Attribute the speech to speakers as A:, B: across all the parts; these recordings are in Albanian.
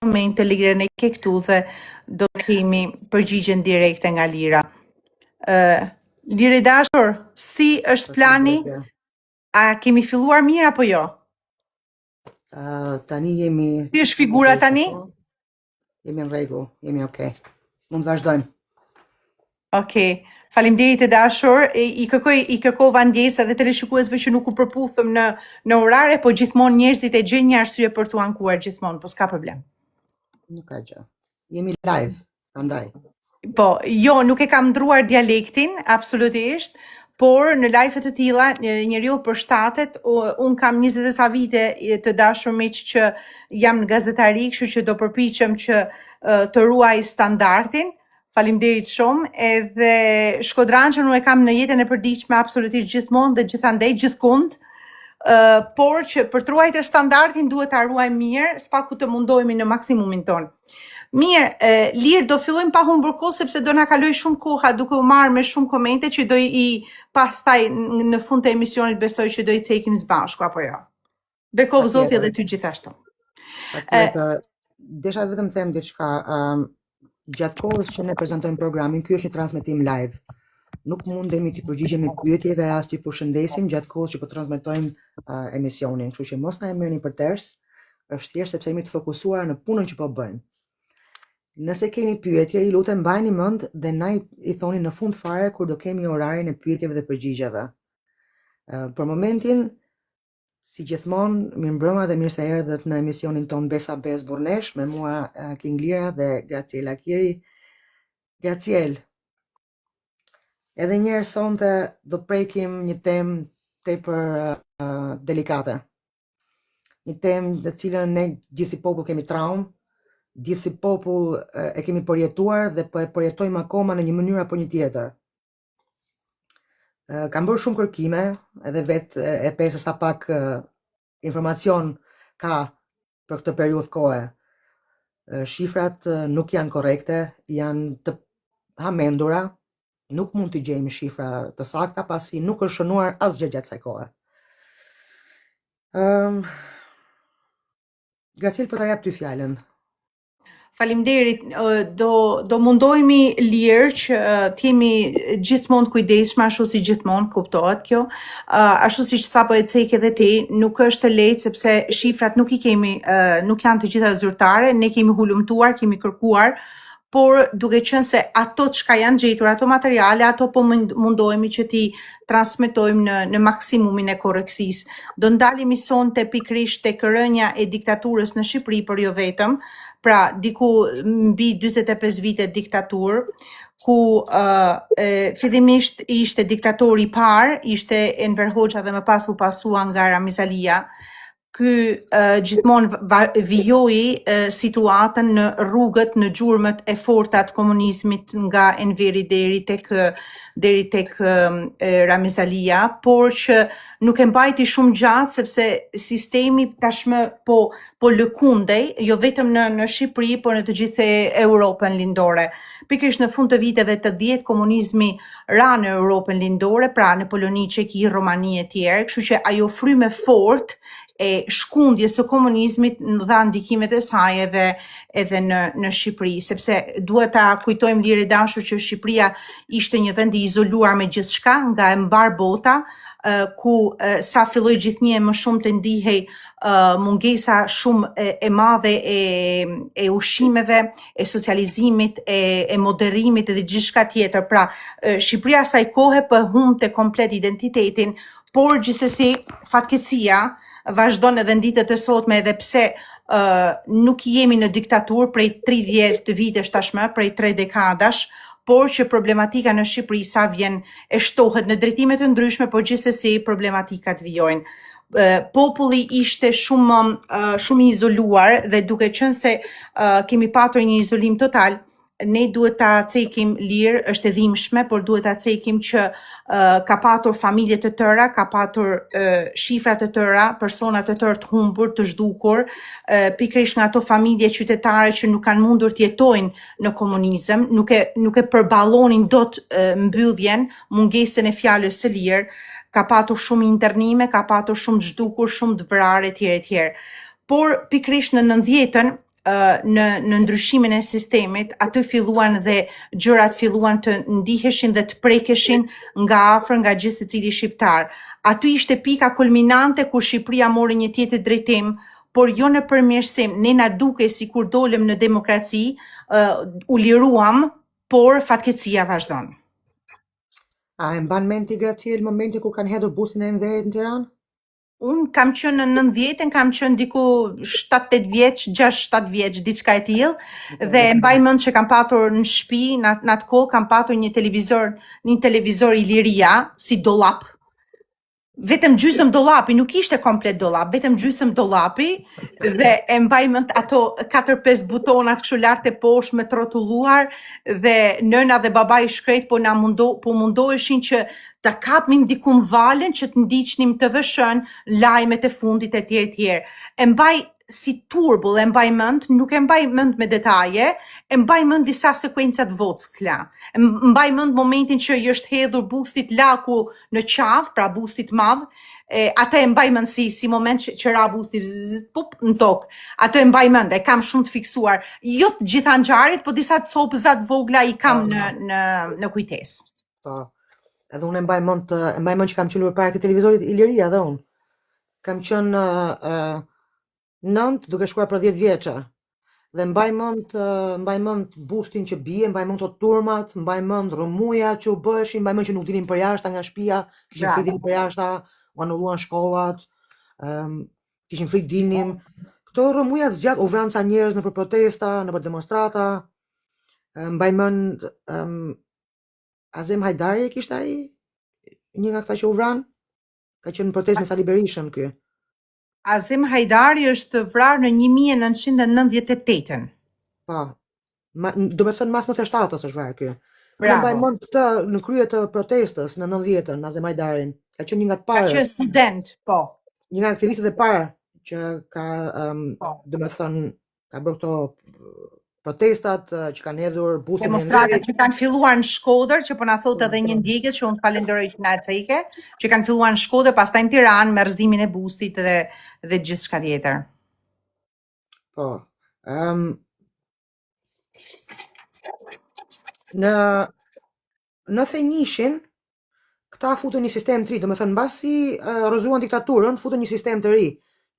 A: Momente Lirën e ke këtu dhe do kemi përgjigjen direkte nga Lira. Ë Lira e dashur, si është plani? A kemi filluar mirë apo jo?
B: Uh, tani jemi
A: Si është figura tani?
B: Jemi në rregull, jemi okay. Mund të vazhdojmë.
A: Okej. Faleminderit e dashur. I, i kërkoj i kërkova ndjesë edhe teleshikuesve që nuk u përputhëm në në orare, po gjithmonë njerëzit e gjejnë një arsye për t'u ankuar gjithmonë, po s'ka problem.
B: Nuk ka gjë. Jemi live, prandaj.
A: Po, jo, nuk e kam ndruar dialektin, absolutisht, por në live të tilla njeriu përshtatet. Unë kam 20 e sa vite të dashur miq që jam në gazetari, kështu që do përpiqem që të ruaj standardin. Faleminderit shumë. Edhe shkodrançën unë e kam në jetën e përditshme absolutisht gjithmonë dhe gjithandej, gjithkund. Uh, por që për të ruajtur standardin duhet ta ruajmë mirë, së paku të mundohemi në maksimumin tonë. Mirë, e, Lirë do fillojmë pa humbur kohë sepse do na kaloj shumë koha duke u marrë me shumë komente që do i pastaj në fund të emisionit besoj që do i cekim së bashku apo jo. Bekoftë Zoti edhe ty gjithashtu.
B: Patjetër. Desha vetëm të them diçka, um, gjatë kohës që ne prezantojmë programin, ky është një transmetim live. Nuk mundemi t'i përgjigjemi pyetjeve as t'i përshëndesim gjatë kohës që po transmetojmë uh, emisionin, kështu që mos na e merrni për ters, është thjesht sepse jemi të fokusuar në punën që po bëjmë. Nëse keni pyetje, ju lutem mbajeni mend dhe na i, i thoni në fund fare kur do kemi orarin e pyetjeve dhe përgjigjeve. Uh, për momentin, Si gjithmonë, mirëmbrëma dhe mirë se erdhët në emisionin tonë Besa Besë Burrneshë me mua eh, King Lira dhe Graciela Kiri. Graciel, edhe një herë sonte do prekim një temë tepër uh, delikate. Një temë të cilën ne gjithë si popull kemi traumë, gjithë si popull e kemi përjetuar dhe po e përjetojmë akoma në një mënyrë apo një tjetër. Kam bërë shumë kërkime, edhe vetë e pe se sa pak informacion ka për këtë periudhë kohe. Shifrat nuk janë korrekte, janë të hamendura, nuk mund të gjejmë shifra të sakta pasi nuk është shënuar asgjë gjatë kësaj kohe. Ëm um, Graciel po ta jap ty fjalën.
A: Faleminderit. Do do mundohemi Lirë që të jemi gjithmonë të kujdesshëm ashtu si gjithmonë kuptohet kjo. Uh, ashtu siç sapo e ceke edhe ti, nuk është e lehtë sepse shifrat nuk i kemi, uh, nuk janë të gjitha zyrtare, ne kemi hulumtuar, kemi kërkuar, por duke qenë se ato çka janë gjetur, ato materiale, ato po mundohemi që t'i transmetojmë në në maksimumin e korrektësisë. Do ndalemi sonte pikërisht tek rënia e diktaturës në Shqipëri, por jo vetëm, pra diku mbi 45 vite diktaturë, ku uh, e, fillimisht ishte diktatori i parë, ishte Enver Hoxha dhe më pas u pasua nga Ramiz Alia. Ky uh, gjithmonë vijoi uh, situatën në rrugët, në gjurmët e forta të komunizmit nga Enveri deri tek deri tek uh, Ramiz Alia, por që nuk e mbajti shumë gjatë sepse sistemi tashmë po po lëkundej, jo vetëm në në Shqipëri, por në të gjithë Europën Lindore. Pikërisht në fund të viteve 80 komunizmi ra në Europën Lindore, pra në Poloni, Çeki, Romani e tjerë, kështu që ajo frymë e fortë e shkundjes së komunizmit dha ndikimet e saj edhe edhe në në Shqipëri, sepse duhet ta kujtojmë Lirë e dashur që Shqipëria ishte një vend i izoluar me gjithçka nga e mbarë bota, ku sa filloi gjithnjë e më shumë të ndihej mungesa shumë e, e madhe e e ushqimeve, e socializimit, e, e moderimit dhe gjithçka tjetër. Pra, Shqipëria asaj kohe po humbte komplet identitetin, por gjithsesi fatkeqësia vazhdon edhe në ditët e sotme edhe pse uh, nuk jemi në diktaturë prej 30 vitesh tashmë, prej 3 dekadash, por që problematika në Shqipëri sa vjen e shtohet në drejtime të ndryshme, por gjithsesi problematikat vijojnë. Populli ishte shumë shumë i izoluar dhe duke qenë se kemi patur një izolim total, ne duhet ta cekim Lirë, është e dhimbshme, por duhet ta cekim që uh, ka patur familje të tëra, ka patur uh, shifra të tëra, persona të tërë të humbur, të zhdukur, uh, pikërisht nga ato familje qytetare që nuk kanë mundur të jetojnë në komunizëm, nuk e nuk e përballonin dot mbylljen, mungesën e fjalës së lirë, ka patur shumë internime, ka patur shumë të zhdukur, shumë të vrarë etj etj. Por pikërisht në 90-ën në në ndryshimin e sistemit, aty filluan dhe gjërat filluan të ndiheshin dhe të prekeshin nga afër nga gjithsecili shqiptar. Aty ishte pika kulminante kur Shqipëria mori një tjetër drejtim, por jo në përmirësim. Ne na dukej sikur dolëm në demokraci, uh, u liruam, por fatkeqësia vazhdon.
B: A e mban mend ti Graciel momentin kur kanë hedhur bustin e Enverit në Tiranë?
A: Unë kam qenë në 90-ën, kam qenë diku 7-8 vjeç, 6-7 vjeç, diçka e tillë, dhe mbaj mend që kam patur në shtëpi, në në atë kohë kam patur një televizor, një televizor Iliria, si dollap. Vetëm gjysëm dollapi, nuk ishte komplet dollap, vetëm gjysëm dollapi dhe e mbaj mend ato 4-5 butonat kështu lart e poshtë me rrotulluar dhe nëna dhe babai i shkret po na mundo po mundoheshin që ta kapnim diku valën që të ndiqnim TVSH-n, lajmet e fundit e tjerë tjerë. E mbaj si turbull, e mbaj mend, nuk e mbaj mend me detaje, e mbaj mend disa sekuenca të vockla. E mbaj mend momentin që i është hedhur bustit laku në qafë, pra bustit madh, e, atë e mbaj mend si si moment që, që ra busti zzz, pup në tokë. Atë e mbaj mend, e kam shumë të fiksuar. Jo të gjitha ngjarjet, po disa copëza të vogla i kam në në në
B: kujtesë. Po. Edhe unë e mbaj mend, e mbaj mend që kam qenë përpara këtij televizorit Iliria edhe unë. Kam qenë uh, 9 duke shkuar për 10 vjeçe. Dhe mbaj mend mbaj mend bustin që bie, mbaj mend ato turmat, mbaj mend rrëmujat që u bëheshin, mbaj mend që nuk dilnin përjashta nga shtëpia, kishin frikë dilnin përjashta, u anulluan shkollat, ëm um, kishin frikë dilnim. Këto rrëmujat zgjat u vranë ca njerëz nëpër protesta, nëpër demonstrata. Mbaj mend um, Azem Hajdari e kishte ai një nga këta që u vranë? Ka qenë në protestë me Sali Berishën
A: ky. Azem Hajdari është vrarë në 1998-ën.
B: Po. Ma, do me thënë mas 97-ës është vrarë ky. Bravo. Mbaj mend këtë në krye të protestës në 90-ën, Azem Hajdarin. Ka qenë një nga të
A: parët. Ka qenë student, po.
B: Një nga aktivistët e parë që ka, um, po. do me thënë, ka bërë këto protestat që kanë hedhur
A: bustin e Demonstratat që kanë filluar në Shkodër, që po na thotë edhe një ndjekës që unë të falenderoj që na e ceke, që kanë filluar në Shkodër, pastaj në Tiranë me rrëzimin e bustit dhe dhe gjithçka
B: tjetër. Po. Ëm um, në 91-shin këta futën një sistem të ri, domethënë mbasi uh, rrëzuan diktaturën, futën një sistem të ri,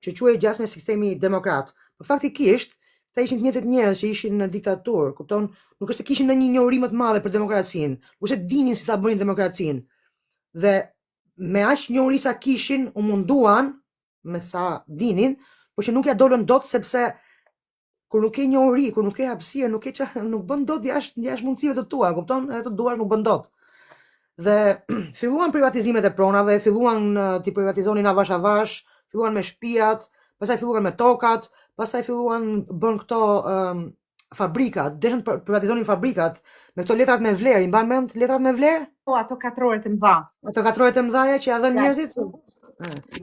B: që quhej gjasme sistemi demokrat. Po faktikisht, këta ishin të njëjtët njerëz që ishin në diktaturë, kupton? Nuk është se kishin ndonjë njohuri më të madhe për demokracinë, nuk është se dinin si ta bënin demokracinë. Dhe me aq njohuri sa kishin, u munduan me sa dinin, por që nuk ja dolën dot sepse kur nuk ke njohuri, kur nuk ke hapësirë, nuk ke ça, nuk bën dot jashtë jashtë mundësive të tua, kupton? Edhe të duash nuk bën dot. Dhe filluan privatizimet e pronave, filluan t'i privatizonin avash avash, filluan me shtëpiat, pastaj filluan me tokat, pastaj filluan bën këto um, fabrikat, deshën të privatizonin fabrikat me këto letrat me vlerë, i mban mend letrat me vlerë?
A: Po, ato katroret e mëdha.
B: Ato katroret e mëdha që ja dhën njerëzit?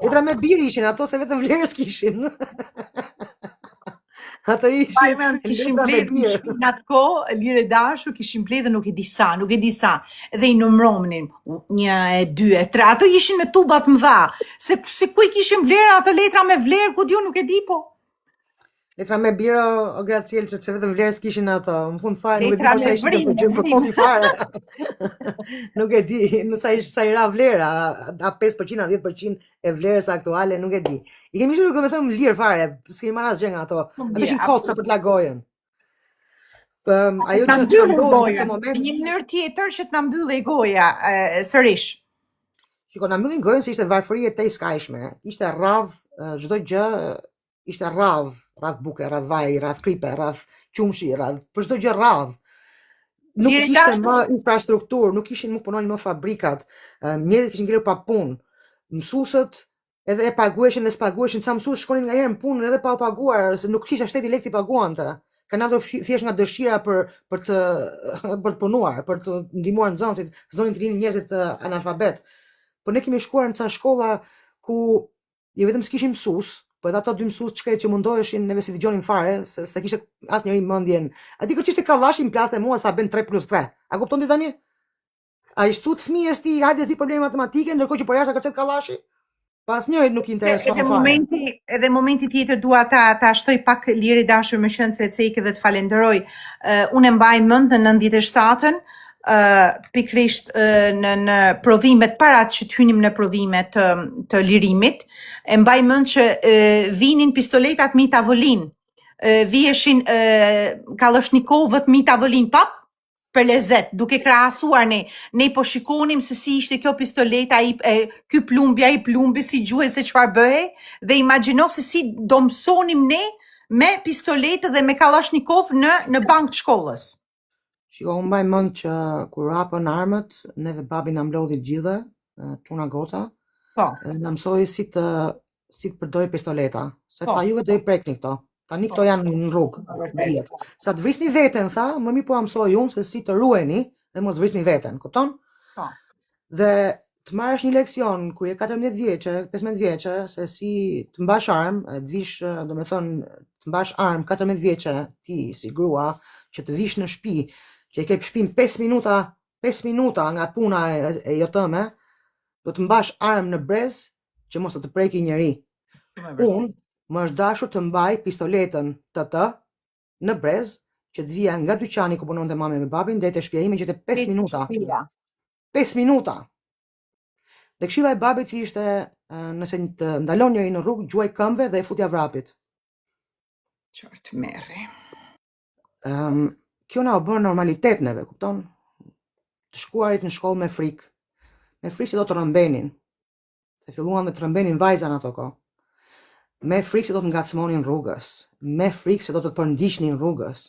B: Letra me birë ishin ato se vetëm vlerë s'kishin.
A: Ato ishin. Mbaj mend kishim mbledhur në atë kohë, lirë e dashur, kishim mbledhur nuk e di sa, nuk e di sa. Dhe i numëronim, një e dy e tre. Ato ishin me tuba të mëdha. Se se ku i kishin vlerë ato letra me vlerë, ku di unë nuk e di po.
B: Letra me birë o Graciel që, që vetëm vlerë s'kishin ato. Në fund fare
A: nuk e di po sa ishin
B: të gjë për koti fare. nuk e di, në sa ish sa i ra vlera, a 5% a 10% e vlerës aktuale, nuk e di. I kemi shitur domethënë lirë fare, s'kemi marrë asgjë nga ato. Ato ishin kot sa për të la gojën.
A: Um, ajo që që ndodhi në këtë moment në një mënyrë tjetër që të na mbyllej goja e, sërish.
B: Shiko, na mbyllin gojën se ishte varfëri e tejskajshme. Ishte radhë çdo gjë ishte radhë, radhë buke, radhë vaji, radhë kripe, radhë qumshi, radhë, për çdo gjë radhë. Nuk kishte më infrastrukturë, nuk ishin nuk punonin më fabrikat, njerëzit kishin ngelur pa punë. Mësuesit edhe e paguheshin dhe s'paguheshin, ca mësues shkonin nganjëherë në punë edhe pa u paguar, se nuk kishte shteti lekë t'i paguante. Kanë ardhur thjesht nga dëshira për për të për të punuar, për të ndihmuar nxënësit, s'donin të linin njerëzit analfabet. Po ne kemi shkuar në ca shkolla ku jo vetëm s'kishim mësues, po edhe ato dy mësues të shkretë që mundoheshin, neve s'i dëgjonim fare, se s'e kishte asnjeri mendjen. A di kërciste kallashi më plaste mua sa bën 3 plus 3. A kupton ti tani? A i thut fëmijës ti, hajde zi probleme matematike, ndërkohë që përjashta kërcet kallashi? Po asnjërit nuk i intereson
A: Edhe
B: fare.
A: momenti, edhe momenti tjetër dua ta ta shtoj pak Liri e dashur me qenë se e ceke dhe të falenderoj. Uh, unë e mbaj mend në 97-ën, uh, pikërisht uh, në në provimet para që të hynim në provimet të, të lirimit, e mbaj mend që uh, vinin pistoletat mi tavolinë, uh, viheshin uh, kallashnikovët mi tavolinë pap për lezet, duke krahasuar ne, ne po shikonim se si ishte kjo pistoleta, ai e, ky plumbi, ai plumbi, si gjuhej se çfarë bëhej dhe imagjino se si do mësonim ne me pistoletë dhe me kallashnikov në në bank të shkollës.
B: Shiko, unë mbaj mend që kur hapën armët, neve babi na mblodhi të gjithëve, çuna goca,
A: Po.
B: dhe na mësoi si të si të përdori pistoleta. Se
A: Po.
B: tha juve do i prekni këto. Tani
A: Po.
B: këto janë në rrugë,
A: Vërtet.
B: dihet. Sa të vrisni veten, tha, më mirë po jua mësoj unë se si të ruheni dhe mos vrisni veten, kupton?
A: Po.
B: Dhe të marrësh një leksion kur je 14 vjeçe, 15 vjeçe, se si të mbash armë, e të vish, domethënë, të mbash armë 14 vjeçe ti si grua, që të vish në shtëpi, që e ke shtëpinë 5 minuta, 5 minuta nga puna e, e jotëme, do të mbash armë në brez që mos të të preki njeri.
A: Shumë e vërtetë.
B: Unë më është dashur të mbaj pistoletën TT në brez që të vija nga dyqani ku punonte mami me babin deri te shtëpia ime që ishte 5 minuta.
A: Shtëpia.
B: 5 minuta. Dhe këshilla e babit ishte nëse të ndalon njëri në rrugë, gjuaj këmbëve dhe e futja vrapit.
A: Çfarë të merri.
B: Ëm kjo na u bë normalitet neve, kupton? Të shkuarit në shkollë me frikë. Me frikë se do të rrëmbenin. Se filluan dhe të rrëmbenin vajza në ato kohë. Me frikë se do të ngacmonin rrugës, me frikë se do të të përndiqnin rrugës,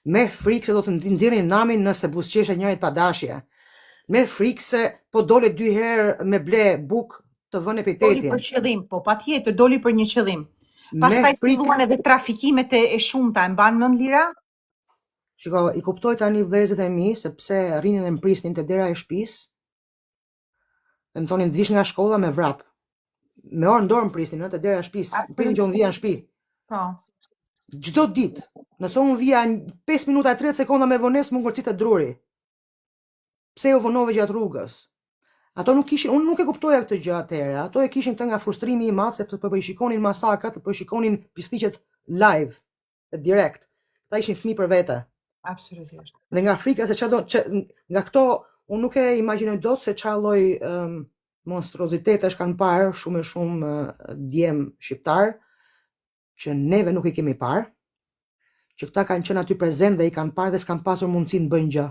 B: me frikë se do të nxirrnin namin nëse buzëqeshe njërit pa dashje, me frikë se po dole dy herë me ble bukë të vënë
A: Doli
B: epitetin.
A: për qëllim, po patjetër doli për një qëllim.
B: Me
A: Pastaj
B: frikë
A: filluan edhe trafikimet e, e shumta, e mban mend Lira?
B: Shiko, i kuptoj tani vëllezërit e mi sepse rrinin dhe më prisnin te dera e shtëpisë dhe më thonin të vish nga shkolla me vrap. Me orë në dorë më prisnin, ëh, te dera e shtëpisë. Më prisnin që unë vija në shtëpi.
A: Po.
B: Çdo ditë, nëse unë vija 5 minuta e 30 sekonda me vonesë, më ngërcite druri. Pse u vonove gjatë rrugës? Ato nuk kishin, unë nuk e kuptoja këtë gjë atëherë. Ato e kishin këtë nga frustrimi i madh sepse po po i shikonin masakrat, po i shikonin pisliqet live, direkt. Këta ishin fëmijë për vete.
A: Absolutisht.
B: Dhe nga frika se çfarë do, që, nga këto unë nuk e imagjinoj dot se çfarë lloj um, monstruozitetesh kanë parë shumë e shumë uh, djem shqiptar që neve nuk i kemi parë, që këta kanë qenë aty prezent dhe i kanë parë dhe s'kanë pasur mundësinë të bëjnë gjë.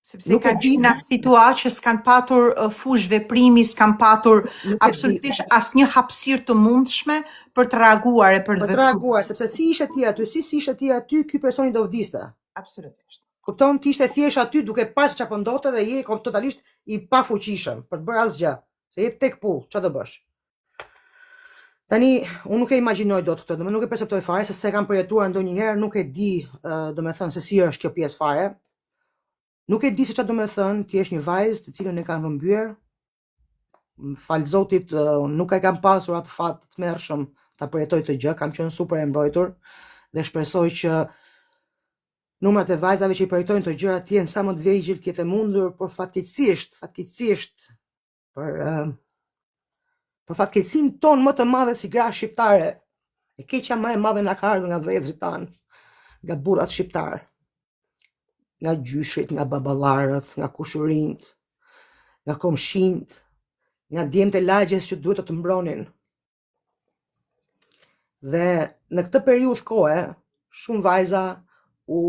A: Sepse
B: Nuk e
A: kanë
B: di,
A: qenë në atë situatë që s'kan patur uh, fushë veprimi, s'kan patur
B: nuk e di.
A: absolutisht asnjë hapësirë të mundshme për të reaguar e për të
B: Për të
A: vepruar.
B: reaguar, sepse si ishe ti aty, si si ishe ti aty, ky personi do vdiste.
A: Absolutisht.
B: Kupton, ti ishte thjesht aty duke parë se çfarë po ndodhte dhe je kom- totalisht i pafuqishëm për të bërë asgjë, se je tek pull, çfarë do bësh? Tani unë nuk e imagjinoj dot këtë, domethënë nuk e perceptoj fare se s'e kam përjetuar ndonjëherë, nuk e di, ë, domethënë se si është kjo pjesë fare. Nuk e di se çfarë do me thënë, ti jesh një vajzë të cilën e kanë rrëmbyer. Më Fal Zotit, ë, unë nuk e kam pasur atë fat të tmerrshëm ta përjetoj këtë gjë, kam qenë super e mbrojtur dhe shpresoj që numrat e vajzave që i përjetojnë këto gjëra të jenë sa më të vegjël të jetë e mundur, por fatkeqësisht, fatkeqësisht për ë, për fatkeqësinë tonë më të madhe si gra shqiptare, e keqja më e madhe na ka ardhur nga vëllezërit tanë, nga burrat shqiptar, nga gjyshrit, nga baballarët, nga kushurinjt, nga komshinjt, nga djemtë e lagjes që duhet të të mbronin. Dhe në këtë periudhë kohe, shumë vajza u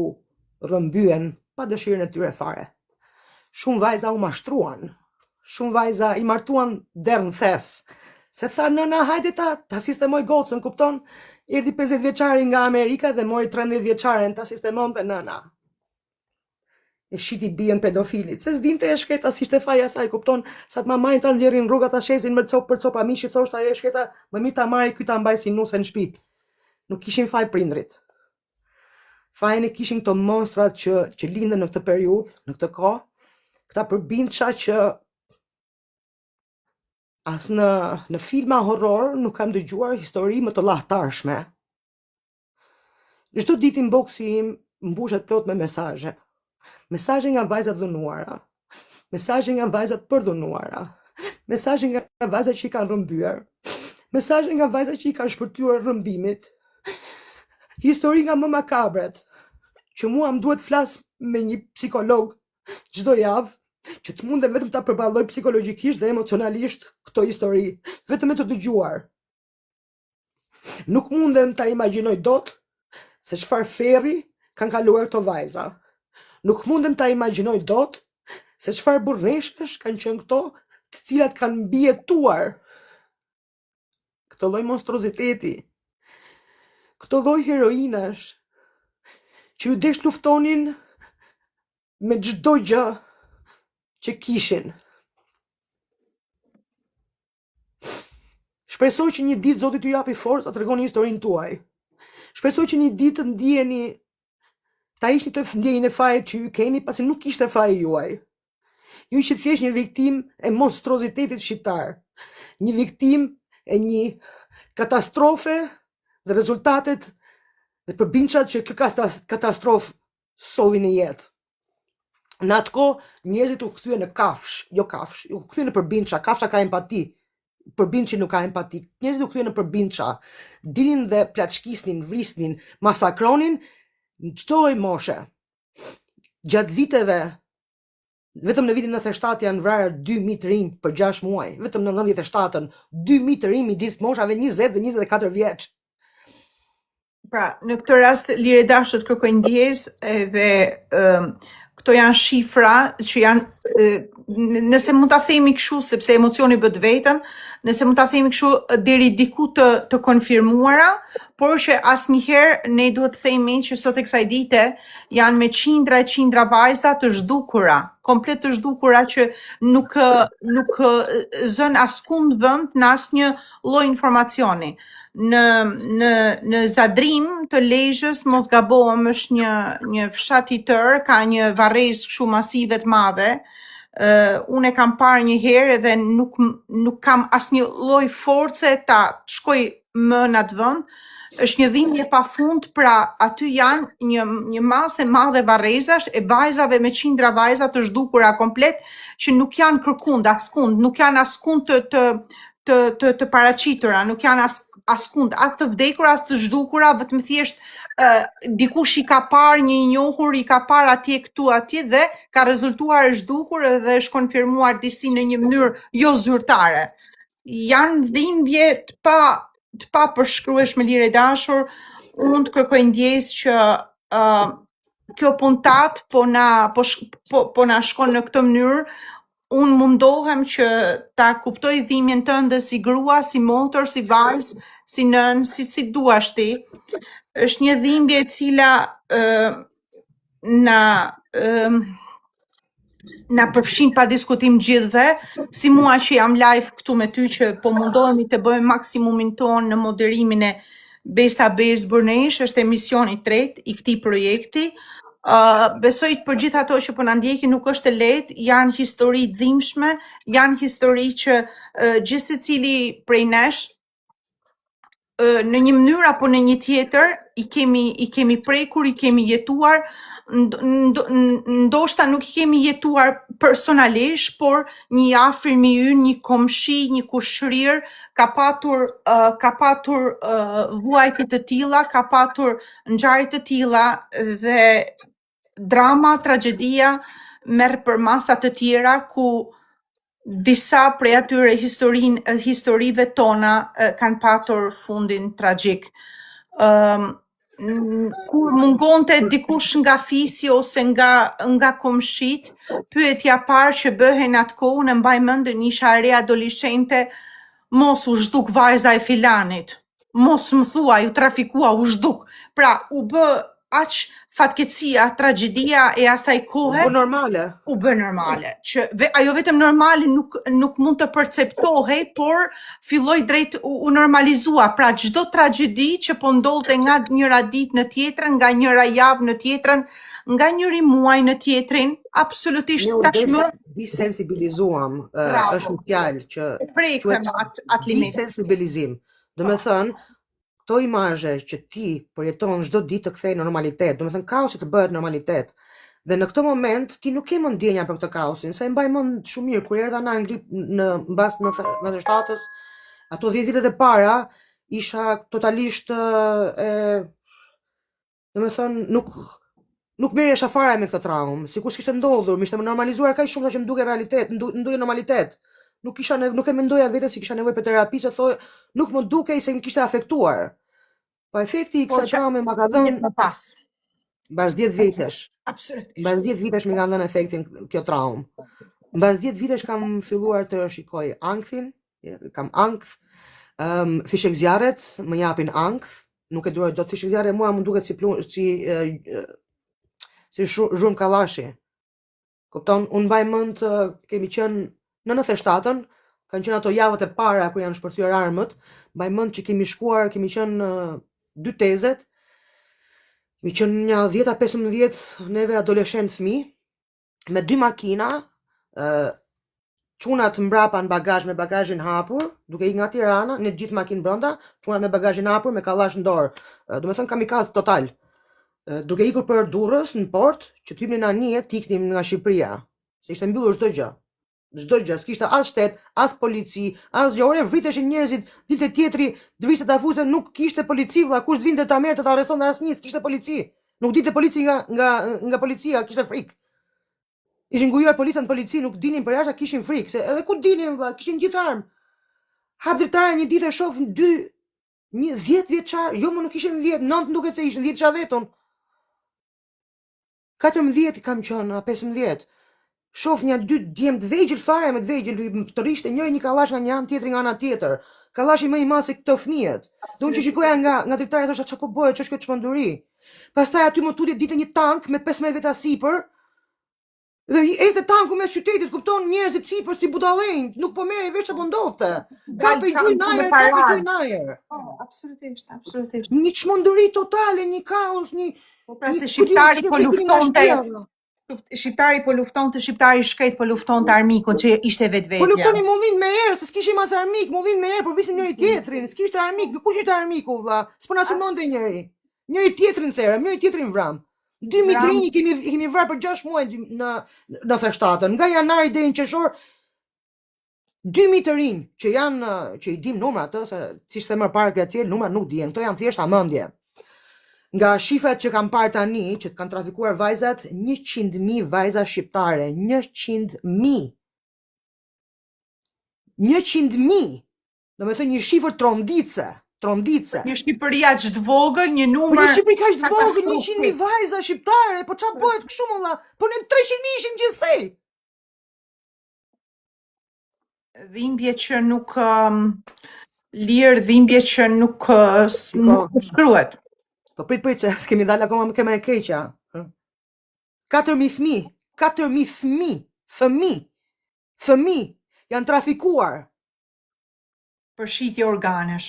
B: rrëmbyen pa dëshirën e tyre fare. Shumë vajza u mashtruan. Shumë vajza i martuan derr në thes. Se tha nëna, hajde ta, ta sistemoj gocën, kupton? Erdhi 50 vjeçari nga Amerika dhe mori 13 vjeçaren ta sistemonte nëna. E shiti bijën pedofilit, se s'dinte e shkreta si ishte faja saj, kupton? Sa të ma marrin ta nxjerrin rruga ta shesin më copë për copa mishi, thoshte ajo e shkreta, më mirë ta marri ky ta mbaj si nuse në shtëpi. Nuk kishin faj prindrit. Fajin e kishin këto monstrat që që lindën në këtë periudhë, në këtë kohë, këta përbindësha që as në në filma horror nuk kam dëgjuar histori më të llahtarshme. Çdo ditë inboxi im mbushet plot me mesazhe. Mesazhe nga vajzat dhunuara, mesazhe nga vajzat përdhunuara.
C: Mesazhe nga vajza që i kanë rrëmbyer. Mesazhe nga vajza që i kanë shpëtuar rrëmbimit. Histori nga më makabret, që mua më duhet flas me një psikolog çdo javë, që të mundem vetëm ta përballoj psikologjikisht dhe emocionalisht këto histori, vetëm me të dëgjuar. Nuk mundem ta imagjinoj dot se çfarë ferri kanë kaluar këto vajza. Nuk mundem ta imagjinoj dot se çfarë burrneshash kanë qenë këto, të cilat kanë mbijetuar këtë lloj monstruoziteti, këto lloj heroinash që iu desh luftonin me çdo gjë që kishin. Shpresoj që një ditë Zoti t'ju japi forcë ta tregoni historinë tuaj. Shpresoj që një ditë të ndjeni ta hiqni të ndjenjën e fajit që ju keni, pasi nuk ishte faji juaj. Ju ishit thjesht një viktimë e monstruozitetit shqiptar, një viktimë e një katastrofe dhe rezultatet dhe përbindëshat që kjo katastrofë solli në jetë. Në atë kohë njerëzit u kthyen në kafshë, jo kafshë, u kthyen në përbindësha, kafsha ka empati, përbindëshi nuk ka empati. Njerëzit u kthyen në përbindësha, dilnin dhe plaçkisnin, vrisnin, masakronin në çdo lloj moshe. Gjatë viteve vetëm në vitin 97 janë vrarë 2000 të rinj për 6 muaj, vetëm në 97-ën 2000 të rinj midis moshave 20 dhe 24 vjeç.
A: Pra, në këtë rast Lirë e dashur të kërkoj ndjesë edhe ëm këto janë shifra që janë ë, nëse mund ta themi kështu sepse emocioni bën veten, nëse mund ta themi kështu deri diku të të konfirmuara, por që asnjëherë ne duhet të themi që sot e kësaj dite janë me qindra e qindra vajza të zhdukura, komplet të zhdukura që nuk nuk zën askund vend në asnjë lloj informacioni. Në në në Zadrim të Lezhës, mos gabohem, është një një fshat i tërë, ka një varrezë kështu masive të madhe. Uh, unë e kam parë një herë edhe nuk nuk kam asnjë lloj force ta shkoj më në atë vend. Është një dhimbje pa fund, pra aty janë një një masë e madhe varrezash e vajzave me qindra vajza të zhdukura komplet që nuk janë kërkund, askund, nuk janë askund të të të të, të paraqitura, nuk janë as askund, as të vdekura, as të zhdukura, vetëm thjesht uh, dikush i ka parë një i njohur, i ka parë atje këtu atje dhe ka rezultuar e zhdukur dhe është konfirmuar disi në një mënyrë jo zyrtare. Janë dhimbje të pa të pa përshkrueshme Lirë e dashur. Unë të kërkoj ndjesë që uh, kjo puntatë po na po, po, po na shkon në këtë mënyrë. Unë mundohem që ta kuptoj dhimbjen tënde si grua, si motër, si vajzë, si nënë, si si duash ti. Është një dhimbje e cila ë na ë na përfshin pa diskutim gjithëve, si mua që jam live këtu me ty që po mundohemi të bëjmë maksimumin tonë në moderimin e Besa Besë Burrneshë, është emisioni i tretë i këtij projekti. Uh, besoj për gjithë ato që po na ndjekin nuk është e lehtë, janë histori të dhimbshme, janë histori që uh, gjithsecili prej nesh uh, në një mënyrë apo në një tjetër i kemi i kemi prekur, i kemi jetuar, nd, nd, ndoshta nuk i kemi jetuar personalisht, por një i afërm i ynë, një komshi, një kushërir ka patur uh, ka patur uh, vuajtje të tilla, ka patur ngjarje të tilla dhe drama, tragjedia merr përmasa të tjera ku disa prej atyre historin, historive tona kanë patur fundin tragjik. Ëm um, kur mungonte dikush nga fisi ose nga nga komshit, pyetja e parë që bëhej në atë kohë, unë e mbaj mend, isha e re adoleshente, mos u zhduk vajza e filanit. Mos më thuaj, u trafikua, u zhduk. Pra, u bë aq fatkeqësia, tragjedia e asaj kohe
C: U bë normale.
A: U bë normale, që ve, ajo vetëm normale nuk nuk mund të perceptohej, por filloi drejt u, u normalizua. Pra çdo tragjedi që po ndodhte nga njëra ditë në tjetrën, nga njëra javë në tjetrën, nga njëri muaj në tjetrin, absolutisht
B: Ne u tashmë desensibilizuam, uh, është një fjalë që
A: prekëm atë atë limit.
B: Desensibilizim. Domethënë, këto imazhe që ti përjeton çdo ditë të kthejnë në normalitet, domethënë kaosi të bëhet normalitet. Dhe në këtë moment ti nuk ke më ndjenja për këtë kaosin, se e mbaj mend shumë mirë kur erdha në Angli në mbas 97-s, ato 10 vitet e para isha totalisht e domethënë nuk nuk merresha fare me këtë traumë, sikur s'kishte ndodhur, më ishte normalizuar kaq shumë sa që më dukej realitet, më dukej normalitet. Nuk kisha nuk e mendoja veten si kisha nevojë për terapi, se thoj, nuk më dukej se më kishte afektuar. Po efekti i po, kësaj traume ma ka dhënë
A: më pas.
B: Mbas 10 vitesh.
A: Absolutisht.
B: Mbas 10 vitesh më ka dhënë efektin kjo traumë. Mbas 10 vitesh kam filluar të shikoj ankthin, kam ankth. Ëm um, fishekzjarret më japin ankth, nuk e duroj dot fishekzjarre mua më duket si plumb, si si zhurmë kallashi. Kupton, unë mbaj mend kemi qenë në 97-ën, kanë qenë ato javët e para kur janë shpërthyer armët, mbaj mend që kemi shkuar, kemi qenë dy tezet, kemi qenë një 10 a 15 neve adoleshent fëmijë, me dy makina, ë çunat mbrapa në bagazh me bagazhin hapur, duke ikë nga Tirana, ne gjithë makinë brenda, çunat me bagazhin hapur me kallash në dorë. Domethënë kamikaz total. Duke ikur për Durrës në port, që të hypnin në anije, të iknim nga Shqipëria, se ishte mbyllur çdo gjë. Çdo gjë, s'kishte as shtet, as polici, as gjë. Ore vriteshin njerëzit, dilte tjetri, të vriste ta fuste, nuk kishte polici vlla, kush të vinte ta merrte ta arrestonte asnjë, s'kishte polici. Nuk dilte polici nga nga nga policia, kishte frikë. Ishin ngujuar policët në polici, nuk dilnin përjashta, kishin frikë, se edhe ku dilnin vlla, kishin gjithë armë. Hap dritaren një ditë e shoh dy një 10 vjeçar, jo më nuk ishin 10, 9 më duket se ishin 10 isha vetë unë. 14 kam qenë, a 15. Shof një dy djem të vegjël fare me të vegjël, të rishte njëri një kallash nga një anë, tjetri nga ana tjetër. Kallashi më i madh se këto fëmijët. Dhe unë që shikoja nga nga dritarja thosha çfarë po bëhet, ç'është kjo çmenduri. Pastaj aty më tutje dilte një tank me 15 veta sipër, Dhe ecte tanku mes qytetit, kupton njerëzit sipër si budallenj, nuk po merrej vesh çfarë po ndodhte. Kape gjuj në ajër, kape gjuj në
A: ajër. Po, absolutisht, absolutisht.
B: Një çmenduri totale, një kaos, një
A: Po pra se shqiptari po luftonte shqiptari po luftonte, shqiptari i shkretë po luftonte armikun që ishte vetvetja.
B: Po luftonin mullinjtë me erë, se s'kishim as armik, mullinjtë me erë, po vrisnin njëri tjetrin, s'kishte armik, kush ishte armiku vlla? S'po na sulmonte njeri. Njëri tjetrin therëm, njëri tjetrin vramë. 2000 të rinj i kemi i kemi vrarë për 6 muaj në 97-ën, nga janari deri në qershor 2000 të rinj që janë që i dim numrat, ë, se siç the më parë Graciel, numrat nuk dihen, këto janë thjesht hamendje. Nga shifrat që kam parë tani, që kanë trafikuar vajzat, 100.000 vajza shqiptare, 100.000. 100.000. Domethënë një shifër tronditëse, tronditëse.
A: Një Shqipëri aq të vogël, një numër.
B: Po një Shqipëri kaq të vogël, 100.000 vajza shqiptare, po ça bëhet kështu mo vlla? Po ne 300.000 ishim gjithsej.
A: Dhimbje që nuk um, lirë, dhimbje që nuk uh, nuk po. shkruhet.
B: Po prit prit se s'kemi dalë akoma më ke më e keqja. 4000 fëmijë, 4000 fëmijë, fëmijë, fëmijë janë trafikuar
A: për shitje organesh,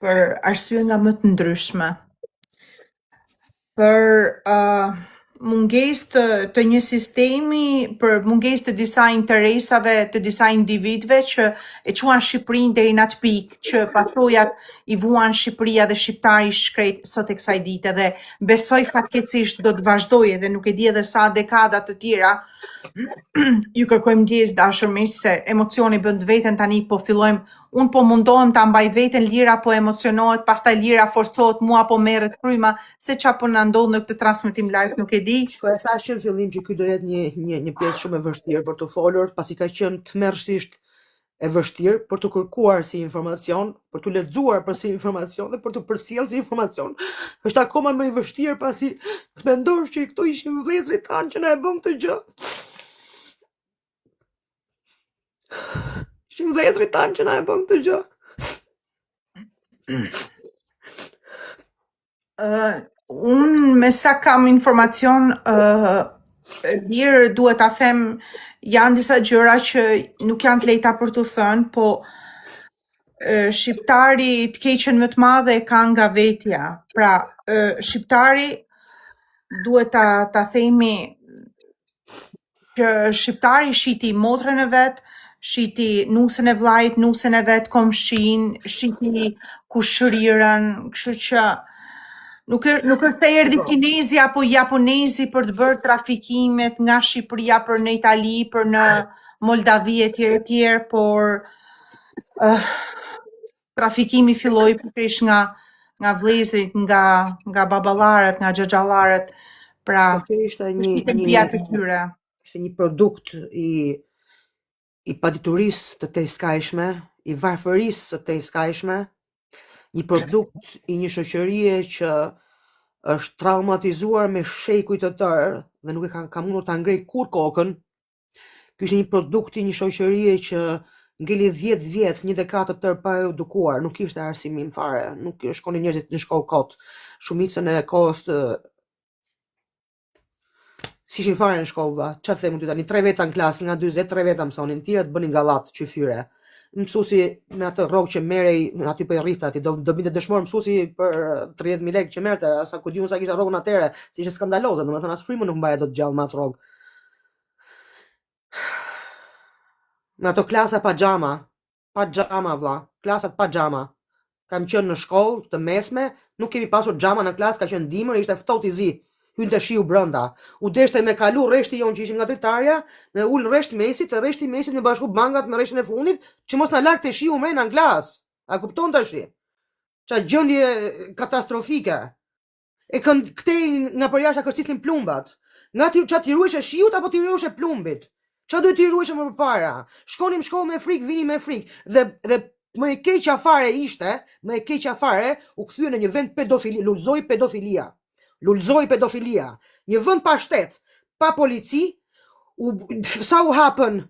A: për arsye nga më të ndryshme, për uh, mungesë të, të një sistemi, për mungesë të disa interesave të disa individëve që e çuan Shqipërinë deri në atë pikë që pasojat i vuan Shqipëria dhe shqiptari i shkretë sot e kësaj dite dhe besoj fatkeqësisht do të vazhdojë dhe nuk e di edhe sa dekada të tjera Ju kërkojmë ndjesë dashur miq se emocioni bën të veten tani po fillojmë unë po mundohem ta mbaj veten Lira po emocionohet pastaj Lira forcohet mua po merret fryma se ça po na ndodh në këtë transmetim live nuk e di.
B: Shiko e thashë që në fillim që ky do jetë një një një pjesë shumë e vështirë për të folur, pasi ka qenë tmerrësisht e vështirë për t'u kërkuar si informacion, për t'u lexuar për si informacion dhe për t'u përcjellë si informacion. Është akoma më i vështirë pasi të mendosh që këto ishin vëllezërit tanë që na e bënë këtë gjë. Ishin vëllezërit tanë që na e bënë këtë gjë.
A: Uh, unë me sa kam informacion, uh, lirë duhet ta them, janë disa gjëra që nuk janë të lehta për t'u thënë, po uh, shqiptari të keqen më të madhe e ka nga vetja. Pra, uh, shqiptari duhet ta ta themi që shqiptari shiti motrën e vet, shiti nusen e vllait, nusen e vet, komshin, shiti kushërirën, kështu që. Nuk e, nuk është se erdhi
B: Po.
A: kinezi apo japonezi për të bërë trafikimet nga Shqipëria për në Itali, për në Moldavi e tjerë e tjerë, por uh, trafikimi filloi pikërisht nga nga vëllezërit, nga nga baballarët, nga xhaxhallarët, pra
B: Po kjo ishte një
A: ishte
B: një
A: bija të tyre.
B: ishte një produkt i i paditurisë të tejskajshme, i varfërisë së tejskajshme, një produkt i një shoqërie që është traumatizuar me shekuj të tërë dhe nuk e ka, ka mundur ta ngrej kurrë kokën. Ky ishte një produkt i një shoqërie që ngeli 10 vjet, një dekadë të tërë pa e edukuar, nuk ishte arsimim fare, nuk shkonin njerëzit në shkollë kot. Shumicën e kohës të S'ishin fare në shkollë, vlla. Ça të them ty tani, tre veta në klasë, nga 40, tre veta mësonin, tjerët bënin gallat, qyfyre. Mësuesi me atë rrogë që merrej, aty po i rrifte aty, do do binte dëshmor mësuesi për 30.000 lekë që merrte, asa ku di unë sa kishte rrogën atëherë, se ishte skandaloze, domethënë as frymën nuk mbaje dot gjallë me atë rrogë. Me ato klasa pa xhama, pa xhama vlla, klasat pa xhama. Kam qenë në shkollë të mesme, nuk kemi pasur xhama në klasë, ka qenë dimër, ishte ftohtë i zi. Hynte shiu brenda. U deshte me kalu rreshti jonë që ishim nga dritarja, me ul rresht mesit, e rreshti mesit me bashku bangat me rreshtin e fundit, që mos na lagte shiu mrena në klasë. A kupton tash? Ça gjendje katastrofike. E kënd, këtej nga përjashta kërcisnin plumbat. Nga ti ça t'i ruheshe shiut apo t'i ruheshe plumbit? Ça duhet t'i ruheshe më përpara? Shkonim shkollë me frikë, vinim me frikë. Dhe dhe më e keqja fare ishte, më e keqja fare u kthye në një vend pedofili, lulzoi pedofilia. Lulzoi pedofilia. Një vend pa shtet, pa polici, u, sa u hapën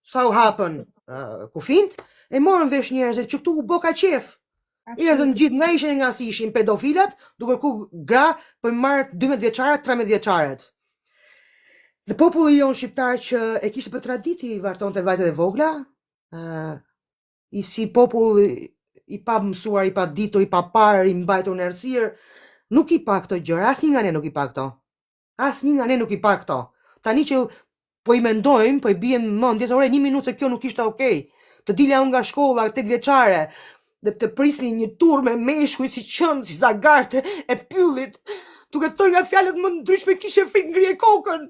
B: sa u hapën uh, kufijtë, e morën vesh njerëzit që këtu u bë ka qef. Erdhën gjithë nga ishin e nga si ishin pedofilat, duke kërku gra për marrë 12 vjeçaret, 13 vjeçaret. Dhe populli jonë shqiptar që e kishte për traditë i vartonte vajzat e vogla, uh, i si popull i pa mësuar, i pa ditur, i pa parë, i mbajtur në errësirë, nuk i pa këto gjëra, asnjë nga ne nuk i pa këto. Asnjë nga ne nuk i pa këto. Tani që po i mendojmë, po i biem mendjes, ore një minutë se kjo nuk ishte okay. Të dilja unë nga shkolla 8 vjeçare dhe të prisni një turmë me meshkuj si qen, si zagarët e pyllit, duke thënë nga fjalët më ndryshme kishe frikë ngrije kokën.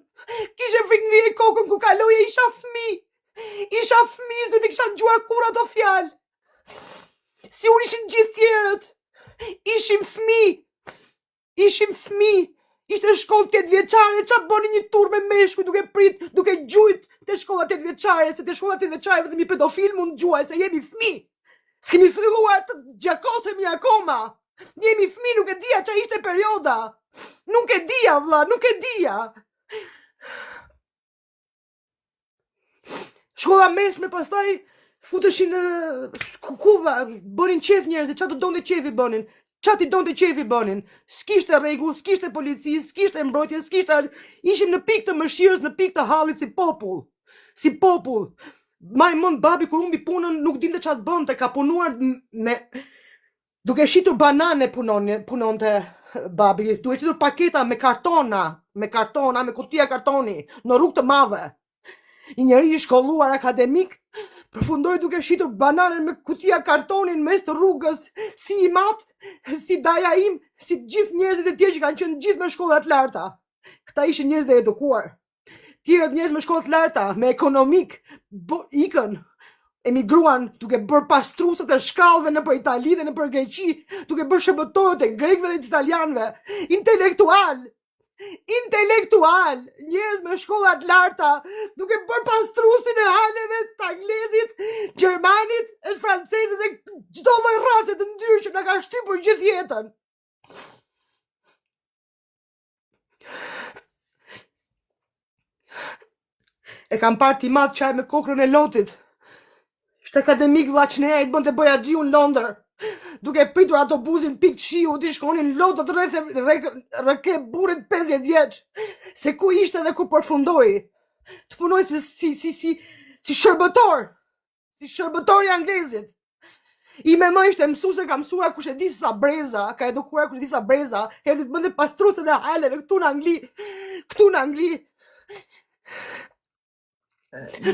B: Kishe frikë ngrije kokën ku kaloje isha fëmijë. Isha fëmijë, s'duhet t'i kisha dëgjuar kurrë ato fjalë. Si unë ishin gjithë tjerët. Ishim fëmijë. Ishim fëmijë, ishte shkollë 8 vjeçare, ça bënin një turmë me meshkuj duke prit, duke gjujt te shkolla 8 vjeçare, se te shkolla 8 vjeçare vetëm një pedofil mund të gjuajë, se jemi fëmijë. S'kemi filluar të gjakosemi akoma. Jemi fëmijë, nuk e dija ça ishte perioda. Nuk e dija, vlla, nuk e dija. Shkolla mesme pastaj futeshin në ku, ku vlla, bënin qef njerëzit, ça të donte qefi bënin. Ça t'i donte qefi bënin. S'kishte rregull, s'kishte polici, s'kishte mbrojtje, s'kishte ishim në pikë të mëshirës, në pikë të hallit si popull. Si popull. Maj mend babi kur humbi punën nuk dinte çfarë të bënte, ka punuar me Duke shitur banane punon, punonte babi, duke shitur paketa me kartona, me kartona, me kutia kartoni, në rrugë të madhe. Një njeri i shkolluar akademik përfundoi duke shitur banane me kutia kartoni në mes të rrugës, si im atë, si daja im, si të gjithë njerëzit e tjerë që kanë qenë gjithë me shkolla të larta. Këta ishin njerëz të edukuar. Tjerët njerëz me shkolla të larta, me ekonomik, bo, ikën, emigruan duke bërë pastruesit e shkallëve nëpër Itali dhe nëpër Greqi, duke bërë shërbëtorët e grekëve dhe të italianëve, intelektual, intelektual, njerëz me shkolla të larta, duke bërë pastruesin e haleve të anglezit, gjermanit, e francezit dhe çdo lloj race të ndyrë që na ka shtypur gjithë jetën. E kam parë tim atë qaj me kokrën e lotit. Ishte akademik vlla ç'ne, ai të bënte bojaxhiun në Londër. Duke pritur autobusin pikë të shiut, i shkonin lotët rrethe rrëke burrit 50 vjeç. Se ku ishte dhe ku përfundoi. Të punoj si si si si si shërbëtor. Si shërbëtor i anglezit. Ime më ishte mësuese, ka mësuar kush e di sa breza, ka edukuar kush e di sa breza, erdhi të bënte pastruesen e haleve këtu në Angli, këtu në Angli.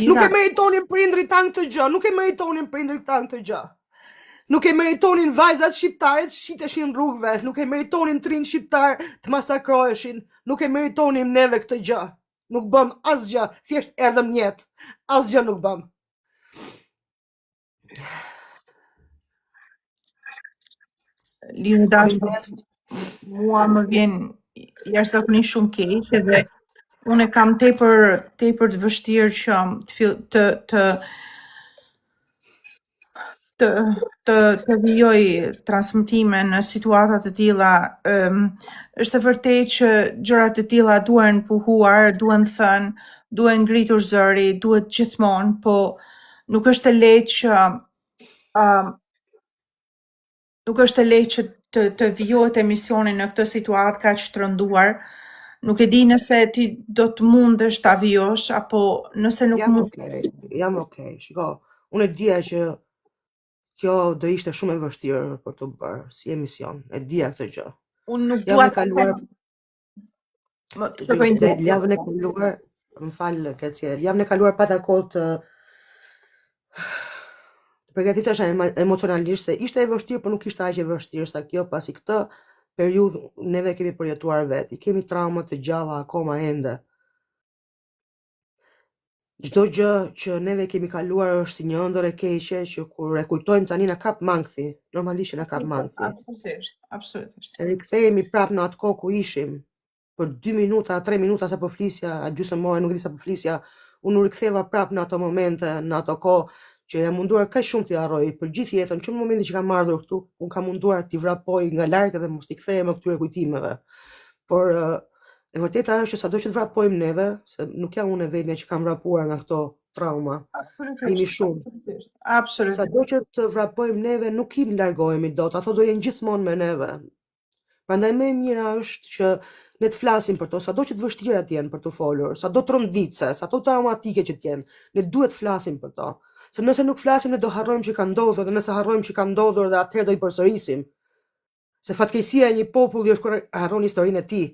B: Nuk e meritonin prindrit tanë këtë gjë, nuk e meritonin prindrit tanë këtë gjë.
C: Nuk e meritonin vajzat shqiptare të shiteshin rrugëve, nuk e meritonin të rinjtë shqiptarë të masakroheshin, nuk e meritonim neve këtë gjë. Nuk bëmë asgjë, thjesht erdhëm në jetë. Asgjë nuk bëmë.
A: Lirë e dashur, mua më vjen jashtëzakonisht shumë keq edhe unë e kam tepër tepër të vështirë që të fill, të të të të të vijoj transmetime në situata të tilla. Ëm është e vërtetë që gjëra të tilla duhen pohuar, duhen thënë, duhen ngritur zëri, duhet gjithmonë, po nuk është e lehtë që ëm nuk është e lehtë që të të vijohet emisioni në këtë situatë kaq të rënduar. Nuk e di nëse ti do të mundesh ta vijosh apo nëse nuk
C: Jam
A: mund.
C: okay, jam okay. Shiko, unë e dija që kjo do ishte shumë e vështirë për të bërë si emision. E dija këtë gjë.
A: Unë nuk
C: Javën
A: dua
C: e
A: të
C: kaluar
A: them, më të kërkoj
C: Dhe
A: ndjesë.
C: javën e kaluar, më fal Krecia, javën e kaluar pata kohë të të përgatitesha emocionalisht se ishte e vështirë, por nuk ishte aq e vështirë sa kjo, pasi këtë periudhë neve kemi përjetuar vetë, i kemi trauma të gjalla akoma ende. Çdo gjë që neve kemi kaluar është një ëndërr e keqe që kur e kujtojmë tani na kap mankthi, normalisht që na kap mankthi.
A: Absolutisht, absolutisht.
C: Se rikthehemi prapë në atë kohë ku ishim, për 2 minuta, 3 minuta sa po flisja, a gjysmë ore, nuk e di sa po flisja, unë u riktheva prapë në ato momente, në ato kohë që jam munduar kaq shumë t'i harroj për gjithë jetën, që në momentin që kam ardhur këtu, unë kam munduar t'i vrapoj nga larg edhe mos t'i kthehem këtyre kujtimeve. Por e vërteta është që sado që të vrapojmë neve, se nuk jam unë e vetmja që kam vrapuar nga këto trauma.
A: Absolutisht.
C: Jemi shumë.
A: Absolutisht. Absolutisht.
C: Sado që të vrapojmë neve, nuk i largohemi dot, ato do jenë gjithmonë me neve. Prandaj më e mira është që ne të flasim për to, sado që të vështira të jenë për të folur, sado tronditëse, sado traumatike që të jenë, ne duhet të flasim për to. Se nëse nuk flasim ne do harrojmë që ka ndodhur dhe nëse harrojmë që ka ndodhur dhe atëherë do i përsërisim. Se fatkeqësia e një populli është kur harron historinë e tij.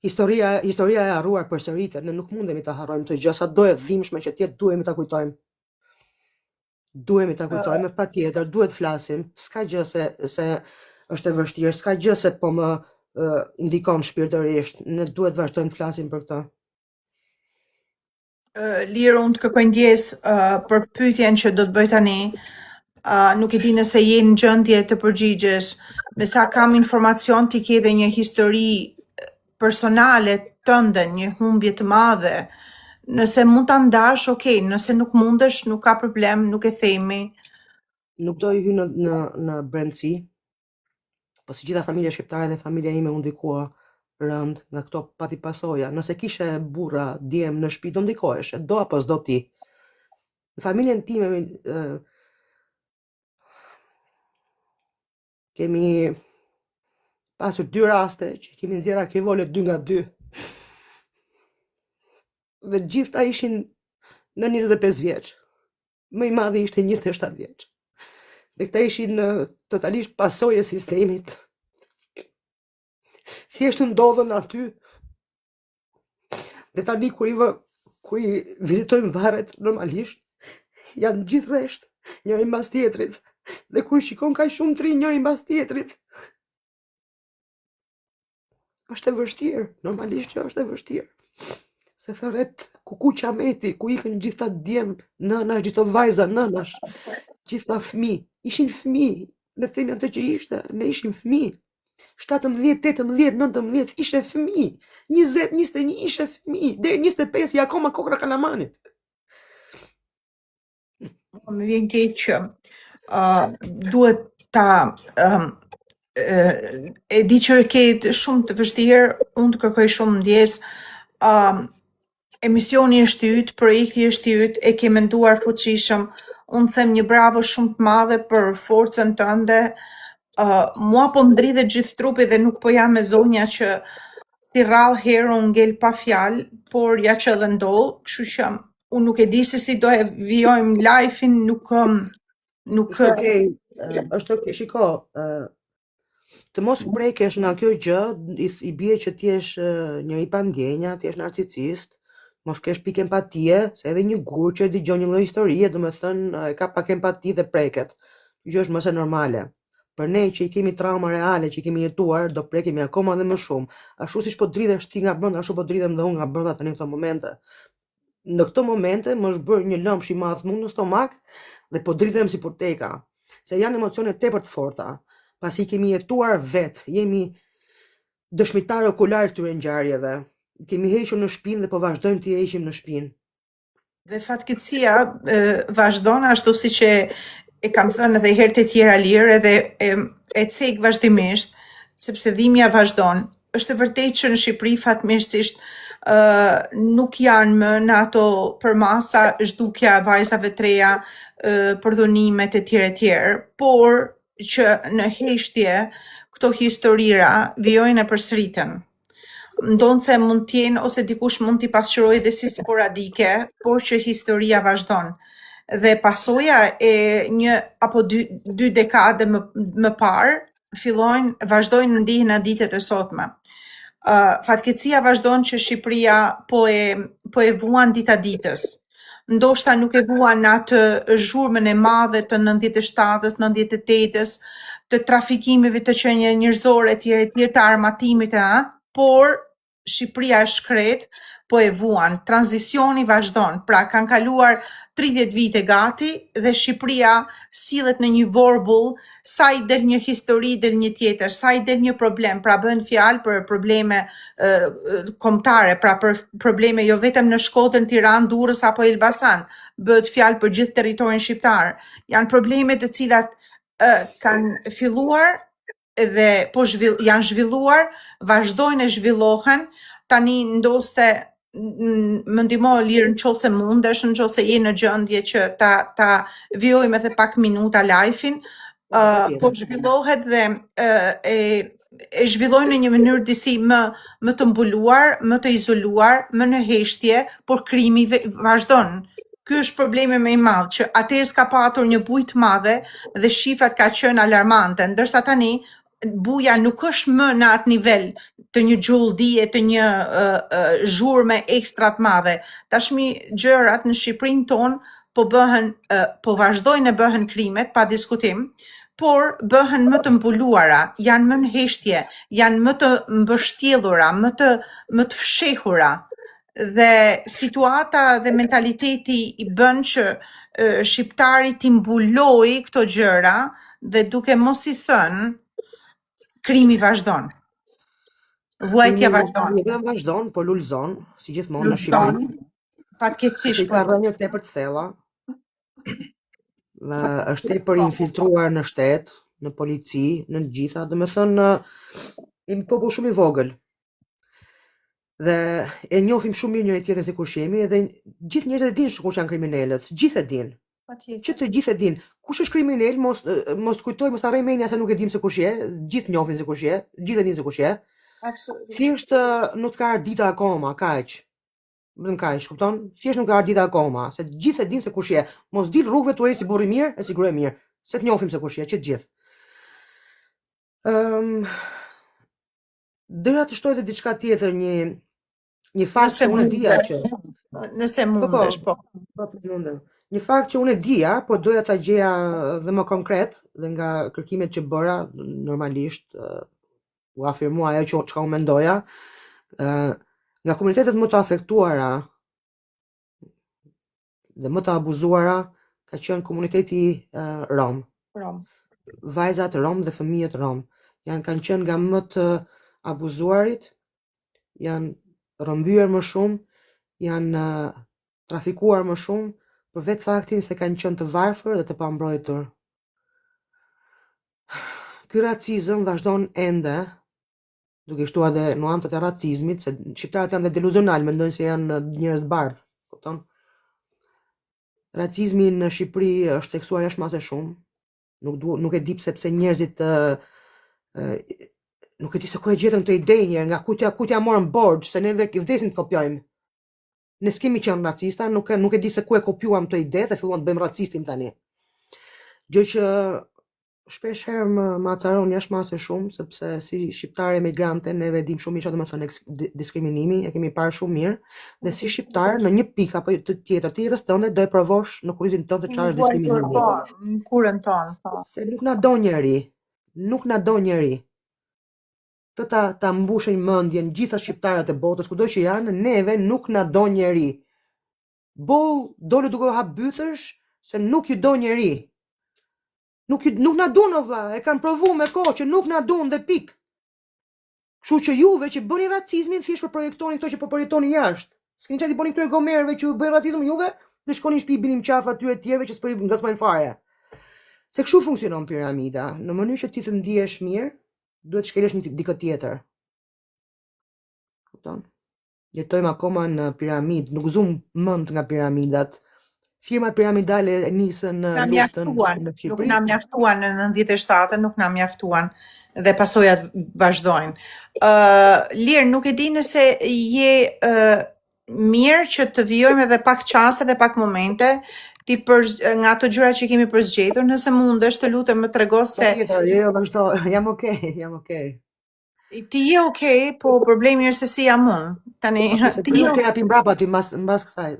C: Historia, historia e harruar përsëritet, ne nuk mundemi ta harrojmë këtë gjë, sado e dhimbshme që të jetë, duhemi ta kujtojmë. Duhemi ta kujtojmë me patjetër, duhet flasim, s'ka gjë se se është e vështirë, s'ka gjë se po më uh, ndikon shpirtërisht, ne duhet vazhdojmë të flasim për këtë.
A: Lirë, unë të kërkoj ndjesë uh, për pyetjen që do të bëj tani. Uh, nuk e di nëse je në gjendje të përgjigjesh. Me sa kam informacion, ti ke edhe një histori personale tënde, një humbje të madhe. Nëse mund ta ndash, okay, nëse nuk mundesh, nuk ka problem, nuk e themi.
C: Nuk do i hy në në në brendësi, po si gjitha familja shqiptare dhe familja ime u ndikua rënd nga këto pati pasoja. Nëse kishe burra, djem në shtëpi do ndikoheshe, do apo s'do ti. Në familjen time e, kemi pasur dy raste që kemi nxjerrë arkivole dy nga dy. Dhe gjithë ta ishin në 25 vjeç. Më i madhi ishte 27 vjeç. Dhe këta ishin totalisht pasojë e sistemit. Thjesht ndodhën aty. Dhe tani kur i vë, kur i vizitojmë varret normalisht, janë gjithë rresht, njëri mbas tjetrit. Dhe kur shikon kaq shumë të rinj njëri mbas tjetrit, është e vështirë, normalisht që është e vështirë. Se thërret kuku qameti, ku ikën gjithë ta djem nënash, gjithë to vajza nënash, gjithë ta fëmi, ishin fëmi, ne themi atë që ishte, ne ishim fëmi. 17, 18, 19, ishe fëmi, 20, 21, ishe fëmi, deri 25, je akoma kokra kalamanit.
A: Më vjen keq që uh, duhet ta um, e di që e ke shumë të vështirë, unë të kërkoj shumë ndjesë. Um, emisioni është i yt, projekti është i yt, e ke menduar fuqishëm. Unë them një bravo shumë të madhe për forcën tënde. Uh, mua po ndridhet gjithë trupi dhe nuk po jam e zonja që si rrallë herë unë ngel pa fjalë, por ja që edhe ndodh, kështu që unë nuk e di se si do e vijojmë live-in, nuk nuk
C: Është okay, është okay. Shiko, të mos prekesh nga kjo gjë, i, i bie që ti jesh njeri pa ndjenja, ti jesh narcisist, mos kesh pikë empatie, se edhe një gur që e dëgjon një lloj historie, domethënë e ka pak empati dhe preket. Kjo gjë është më se normale. Për ne që i kemi trauma reale, që i kemi jetuar, do prekemi akoma dhe më shumë. Ashtu siç po dridhesh ti nga brenda, ashtu po dridhem dhe unë nga brenda tani në këto momente. Në këto momente më është bërë një lëmsh i madh mu në stomak dhe po dridhem si purteka, se janë emocione tepër të forta, pasi i kemi jetuar vetë, jemi dëshmitarë okular këtyre ngjarjeve. Kemi hequr në shpinë dhe po vazhdojmë t'i heqim në shpinë.
A: Dhe fatkeqësia vazhdon ashtu siç e e kam thënë edhe herë të tjera lirë edhe e, e cek vazhdimisht, sepse dhimbja vazhdon. Është e vërtetë që në Shqipëri fatmirësisht ë nuk janë më në ato përmasa zhdukja e vajzave të reja, ë përdhunimet e tjerë e tjerë, por që në heshtje këto historira vijojnë e përsëriten. Ndonëse mund të jenë ose dikush mund t'i pasqyrojë dhe si sporadike, por që historia vazhdon. Dhe pasoja e një apo dy, dy dekade më, më parë fillojnë vazhdojnë në ndihen në ditët e sotme. Uh, fatkeqësia vazhdon që Shqipëria po e po e vuan dita ditës. Ndoshta nuk e vuan në atë zhurmën e madhe të 97-s, 98-s, të trafikimeve të qenie njerëzore etj etj, të armatimit e a, por Shqipëria e shkretë po e vuan. Tranzicioni vazhdon. Pra kanë kaluar 30 vite gati dhe Shqipëria sillet në një vorbull, sa i del një histori, del një tjetër, sa i del një problem, pra bëhen fjalë për probleme e, kombëtare, pra për probleme jo vetëm në Shkodër, Tiranë, Durrës apo Elbasan, bëhet fjalë për gjithë territorin shqiptar. Janë probleme të cilat e, kanë filluar dhe po zhvill, janë zhvilluar, vazhdojnë e zhvillohen, tani ndoshta më ndihmo Lirë në qoftë se mundesh, në qoftë se je në gjendje që ta ta vijojmë edhe pak minuta live-in, uh, po zhvillohet dhe uh, e e zhvillojnë në një mënyrë disi më më të mbuluar, më të izoluar, më në heshtje, por krimi vazhdon. Ky është problemi më i madh, që atëherë s'ka patur një bujë të madhe dhe shifrat ka qenë alarmante, ndërsa tani buja nuk është më në atë nivel të një gjullëdie, të një uh, uh, zhurme ekstra të madhe. Tashmi gjërat në Shqipërinë tonë po bëhen uh, po vazhdojnë e bëhen krimet pa diskutim, por bëhen më të mbuluara, janë më në heshtje, janë më të mbështjellura, më të më të fshehura dhe situata dhe mentaliteti i bën që shqiptari t'i mbulojë këto gjëra dhe duke mos i thënë krimi vazhdon. Vuajtja vazhdon.
C: Krimi vetëm vazhdon, por lulëzon, si gjithmonë në Shqipëri.
A: Fatkeqësisht.
C: Ka rrënjë tepër të thella. Dhe është tepër infiltruar në shtet, në polici, në të gjitha, domethënë jemi popull shumë i vogël. Dhe e njohim shumë mirë njëri tjetrin se kush jemi edhe gjithë njerëzit e dinë se kush janë kriminelët, gjithë e dinë.
A: Patjetër.
C: Që të gjithë e dinë. Kush është kriminel, mos mos të kujtoj, mos ta rrej mendja se nuk e dim se kush je, gjithë njohin se kush je, gjithë e dinë se kush je.
A: Absolutisht.
C: Thjesht nuk të ka ardhur dita akoma, kaq. Vetëm kaq, kupton? Thjesht nuk ka ardhur dita akoma, se të gjithë e dinë se kush je. Mos dil rrugëve tuaj si burrë i mirë e si grua e mirë, se të njohim se kush je, që të gjithë. Ëm um, Doja të shtoj edhe diçka tjetër, një një fakt
A: Nëse
C: që unë e dija
A: mundesh,
C: që
A: nëse
C: po po,
A: mundesh, po.
C: po po mundem. Një fakt që unë e dija, por doja ta gjeja dhe më konkret dhe nga kërkimet që bëra, normalisht u afirmua ajo që çka unë mendoja, ë nga komunitetet më të afektuara dhe më të abuzuara ka qenë komuniteti uh, rom.
A: Rom.
C: Vajzat rom dhe fëmijët rom janë kanë qenë nga më të abuzuarit, janë rrëmbyer më shumë, janë uh, trafikuar më shumë për vetë faktin se kanë qenë të varfër dhe të pambrojtur. Ky racizëm vazhdon ende, duke shtuar edhe nuancat e racizmit, se shqiptarët janë dhe deluzional, mendojnë se janë njerëz të bardhë, kupton? Racizmi në Shqipëri është theksuar jashtë mase shumë. Nuk du, nuk e di pse pse njerëzit ë nuk e di se ku e gjetën këtë ide një nga ku t'ja ku t'ja morën borxh, se neve vdesim të kopjojmë. Ne s'kemi qenë racista, nuk e nuk e di se ku e kopjuam këtë ide dhe filluam të bëjmë racistin tani. Gjë që Shpesh herë më, më acaron jashtë mase shumë, sepse si shqiptare emigrante neve dim shumë mirë çfarë do të thonë diskriminimi, e kemi parë shumë mirë, dhe si shqiptar në një pikë apo të tjetër të jetës tënde do e provosh në kurrizin tënd se çfarë është diskriminimi.
A: Po, në kurën tonë,
C: po. Se nuk na do njeri, nuk na do njeri. Të ta ta mbushin mendjen gjitha shqiptarët e botës kudo që janë, neve nuk na do njeri. Boll dole duke u hap bythësh se nuk ju do njeri. Nuk nuk na duan o vlla, e kanë provu me kohë që nuk na duan dhe pik. Kështu që juve që bëni racizmin thjesht po projektoni këto që po projektoni jashtë. S'keni çfarë t'i bëni këtyre gomerëve që ju bëjnë racizëm juve dhe shkoni në shtëpi bini në qafë atyre të tjerëve që s'po i ngacmojnë fare. Se kështu funksionon piramida, në mënyrë që ti të ndihesh mirë, duhet të shkelësh një dikë tjetër. Kupton? Jetojmë akoma në piramidë, nuk zum mend nga piramidat. Firmat
A: piramidale e nisën në luftën në Shqipëri. Nuk na mjaftuan në 97-ën, nuk na mjaftuan dhe pasojat vazhdojnë. Ë uh, Lir, nuk e di nëse je uh, mirë që të vijojmë edhe pak çaste dhe pak momente ti për nga ato gjëra që kemi përzgjedhur, nëse mundesh të lutem më trego
C: se Patjetër, jo, jo, vazhdo, jam okay, jam okay.
A: Ti je okay, po problemi është se si jam unë. Tani
C: po, ti je okay aty mbrapa aty mbas mbas kësaj.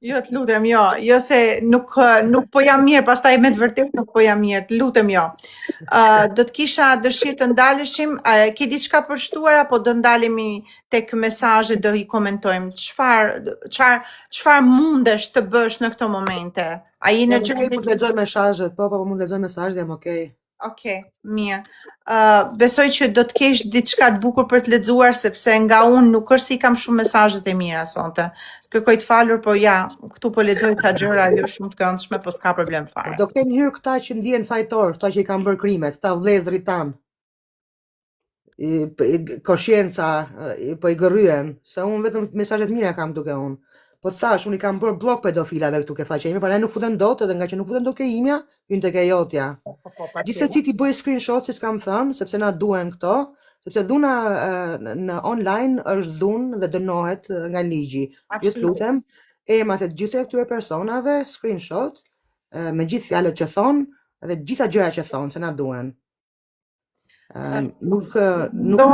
A: Jo, të lutem, jo. Jo se nuk nuk po jam mirë, pastaj me të vërtetë nuk po jam mirë, të lutem jo. Ë uh, do të kisha dëshirë të ndaleshim, uh, ke diçka për shtuar apo do ndalemi tek mesazhet, do i komentojmë. Çfarë çfarë çfarë mundesh të bësh në këto momente?
C: A je në gjendje të lexoj mesazhet? Po, po, po mund të lexoj mesazhet, jam okay.
A: Ok, mirë. Uh, besoj që do të kesh diçka të bukur për të lexuar sepse nga unë nuk është se i kam shumë mesazhet e mira sonte. Kërkoj të falur, po ja, këtu po lexoj ca gjëra jo shumë të këndshme, po s'ka problem
C: fare. Do kenë hyrë këta që ndihen fajtor, këta që i kanë bërë krimet, këta vëllezërit tanë. I, i, koshienca i, po i gërryen, se unë vetëm mesazhe të mira kam duke unë. Po të thash, unë i kam bërë bllok pedofilave këtu ke faqja ime, prandaj nuk futem dot edhe nga që nuk futem dot ke imja, hyn tek e jotja. Po, po, po, Gjithsesi ti bëj screenshot siç kam thënë, sepse na duhen këto, sepse dhuna në online është dhunë dhe dënohet nga ligji. Ju të lutem, emrat e të gjithë këtyre personave, screenshot, me gjithë fjalët që thonë dhe të gjitha gjërat që thonë, se na duhen. Nuk nuk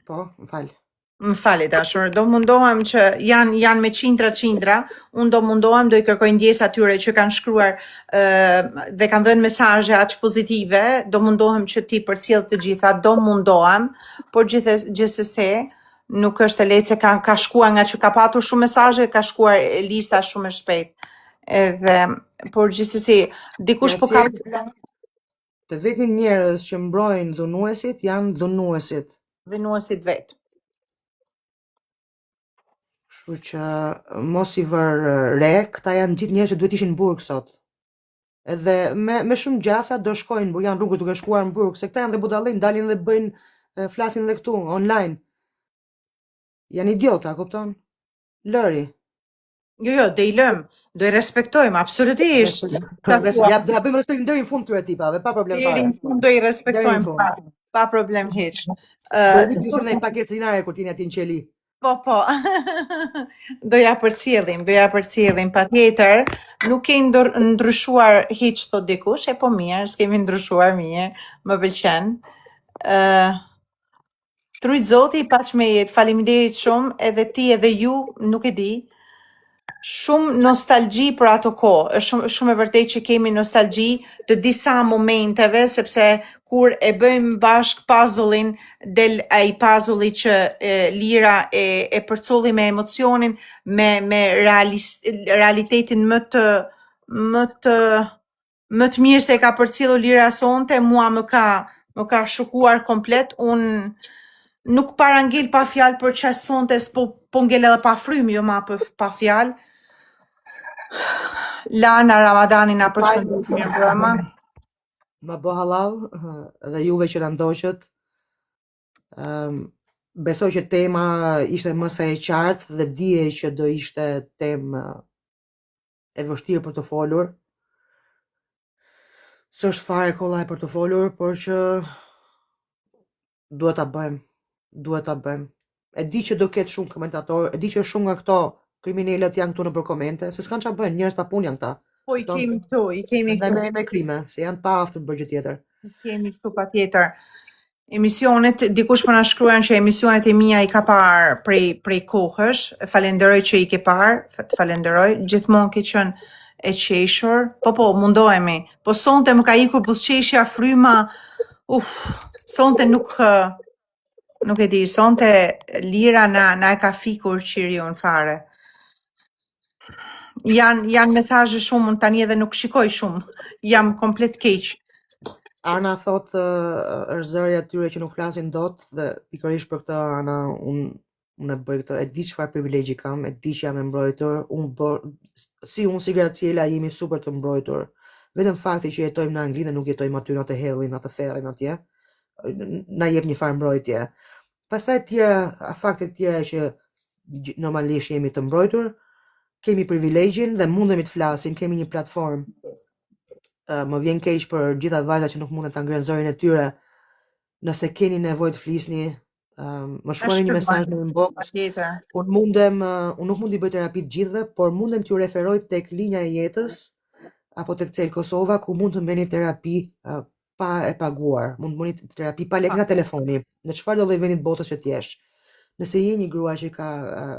C: po, më
A: fal. Më fal i dashur, do mundohem që janë janë me qindra qindra, unë do mundohem do i kërkoj ndjesë atyre që kanë shkruar ë dhe kanë dhënë mesazhe aq pozitive, do mundohem që t'i përcjell të gjitha, do mundohem, por gjithë gjithsesi nuk është e lehtë se ka ka shkuar nga që ka patur shumë mesazhe, ka shkuar lista shumë e shpejt. Edhe por gjithsesi dikush po ka
C: Të vetmit njerëz që mbrojnë dhunuesit janë dhunuesit.
A: Dhunuesit vetë.
C: Kështu që mos i vër re, këta janë gjithë njerëz që duhet ishin në burg sot. Edhe me me shumë gjasa do shkojnë në burg, janë rrugës duke shkuar në burg, se këta janë dhe budallenj, dalin dhe bëjnë flasin dhe këtu online. Janë idiota, kupton? Lëri.
A: Jo, jo, do i lëm, do i respektojmë, absolutisht.
C: Ta thua. Ja, do ja bëjmë respektin deri në fund këtyre tipave, pa problem
A: fare. Deri në fund do i respektojmë, pa, pa problem hiç.
C: Ë, do vi të një paketë zinare kur t'jeni aty në qeli.
A: Po, po. do ja përcjellim, do ja përcjellim patjetër. Nuk ke ndër, ndryshuar hiç thot dikush, e po mirë, s'kemi ndryshuar mirë, më pëlqen. Ë uh, T'rujt Zoti paç me jetë, faleminderit shumë edhe ti edhe ju, nuk e di. Shumë nostalgji për ato kohë. Është shumë shumë e vërtetë që kemi nostalgji të disa momenteve sepse kur e bëjmë bashk puzzle-in, del ai puzzle-i që e, Lira e e përcolli me emocionin, me me realis, realitetin më të më të më të mirë se e ka përcjellur Lira sonte, mua më ka më ka shokuar komplet. Unë nuk para ngel pa fjalë për çast sonte, s'po po ngel edhe pa frymë, jo ma për, pa fjalë. Lana Ramadani na përshëndet mirëmbrëma.
C: Ma bë hallall dhe juve që na ndoqët. Ëm besoj që tema ishte më se e qartë dhe dihej që do ishte temë e vështirë për të folur. S'është fare kollaj për të folur, por që duhet ta bëjmë, duhet ta bëjmë. E di që do ketë shumë komentatorë, e di që shumë nga këto kriminelët janë këtu nëpër komente, se s'kanë çfarë bëjnë, njerëz pa punë janë këta.
A: Po i kemi këtu, i kemi
B: këtu. Ndaj me krime, se janë pa aftë të bëjnë gjë
A: tjetër. I kemi këtu patjetër. Emisionet, dikush po na shkruan që emisionet e mia i ka parë prej prej kohësh. Falenderoj që i ke parë, të falenderoj. Gjithmonë ke qenë e qeshur. Po po, mundohemi. Po sonte më ka ikur buzëqeshja, fryma. Uf, sonte nuk Nuk e di, sonte Lira na na e ka fikur qiriun fare. Jan janë mesazhe shumë, unë tani edhe nuk shikoj shumë. Jam komplet keq.
B: Ana thotë është zëri atyre që nuk flasin dot dhe pikërisht për këtë Ana unë unë e bëj këtë, e di çfarë privilegji kam, e di që jam e mbrojtur, unë bë, si unë si Graciela jemi super të mbrojtur. Vetëm fakti që jetojmë në Angli dhe nuk jetojmë aty në atë hellin, atë ferrin atje, na jep një farë mbrojtje. Pastaj të tjera, fakte të tjera që normalisht jemi të mbrojtur, kemi privilegjin dhe mundemi të flasim, kemi një platformë. Më vjen keq për gjitha vajzat që nuk munden ta ngrenë zërin e tyre. Nëse keni nevojë të flisni, më shkruani një mesazh në inbox. Unë mundem, unë nuk mund t'i bëj terapi të gjithëve, por mundem t'ju referoj tek linja e jetës apo tek Cel Kosova ku mund të merrni terapi pa e paguar, mund të bëni terapi pa lekë nga telefoni, në çfarëdo lloj vendi të botës që të jesh. Nëse je një grua që ka uh,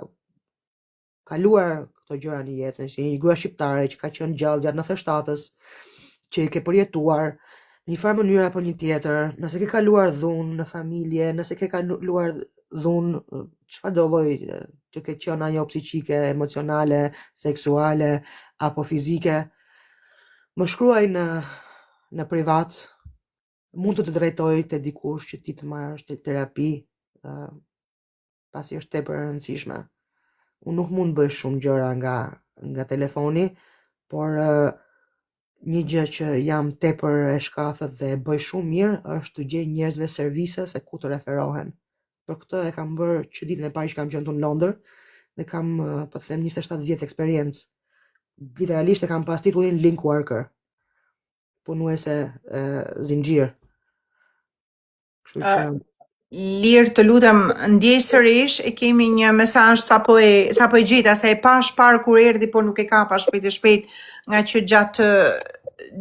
B: kaluar këto gjëra në jetë, nëse je një grua shqiptare që ka qenë gjallë gjatë 97-s, që i ke përjetuar në një farë mënyrë apo një tjetër, nëse ke kaluar dhunë në familje, nëse ke kaluar dhunë çfarëdo lloj të ketë qenë ajo psiqike, emocionale, seksuale apo fizike, më shkruaj në në privat, mund të të drejtoj te dikush që ti të marrësh te terapi, uh, pasi është tepër e rëndësishme. Unë nuk mund të bëj shumë gjëra nga nga telefoni, por uh, një gjë që jam tepër e shkathët dhe e bëj shumë mirë është të gjej njerëzve servise se ku të referohen. Për këtë e kam bërë që ditën e parë që kam qenë këtu në Londër dhe kam, po të them, 27 vjet eksperiencë. Literalisht e kam pas titullin link worker. Punuese e, zinxhir.
A: Kështu që Lir, të lutem, ndjesë sërish, e kemi një mesazh sapo e sapo e gjeta, se e pash parë kur erdhi, por nuk e kapa shpejt e shpejt, nga që gjatë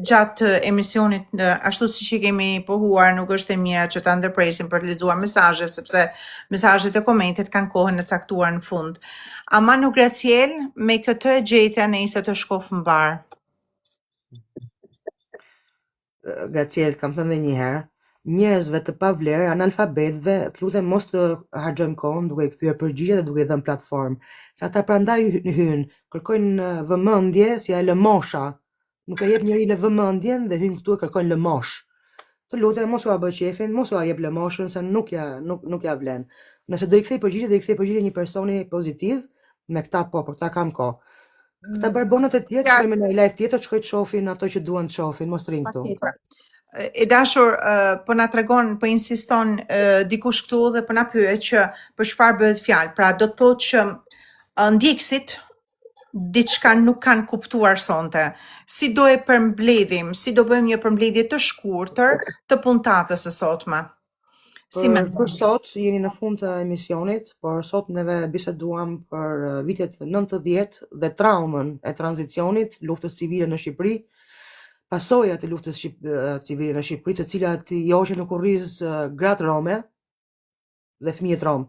A: gjatë emisionit, në, ashtu siç e kemi pohuar, nuk është e mira që ta ndërpresim për të lexuar mesazhe, sepse mesazhet e komentet kanë kohën e caktuar në fund. Aman o Graciel, me këtë e gjeta nejse të shkoftë mbarë.
B: Graciel, kam thënë edhe një herë, njerëzve të pavlerë, analfabetëve, të lutem mos të harxhojmë kohën duke i kthyer përgjigje dhe duke i dhënë platformë. Se ata prandaj hyjnë, kërkojnë vëmendje si ajo lëmosha. Nuk e jep njeri vëmendjen dhe hyjnë këtu e kërkojnë lëmoshë. Të lutem mos ua bëj qefin, mos ua jep lëmoshën se nuk ja nuk nuk ja vlen. Nëse do i kthej përgjigje, do i kthej përgjigje një personi pozitiv, me këta po, për këta kam kohë. Këta mm. barbonët e tjerë shkojnë me në live tjetër, shkojnë të shohin ato që duan të shohin, mos të rrinë
A: këtu. E dashur, po na tregon, po insiston dikush këtu dhe po na pyet që për çfarë bëhet fjalë. Pra do të thotë që ndjekësit diçka nuk kanë kuptuar sonte. Si do e përmbledhim, si do bëjmë një përmbledhje të shkurtër të puntatës së sotme?
B: Si për, për sot jeni në fund të emisionit, por sot neve biseduam për eh, vitet 90 dhe traumën e tranzicionit, luftës civile në Shqipëri, pasojat e luftës Shqip, eh, civile në Shqipëri, të cilat i hoqën në kurriz eh, gratë rome dhe fëmijët rom.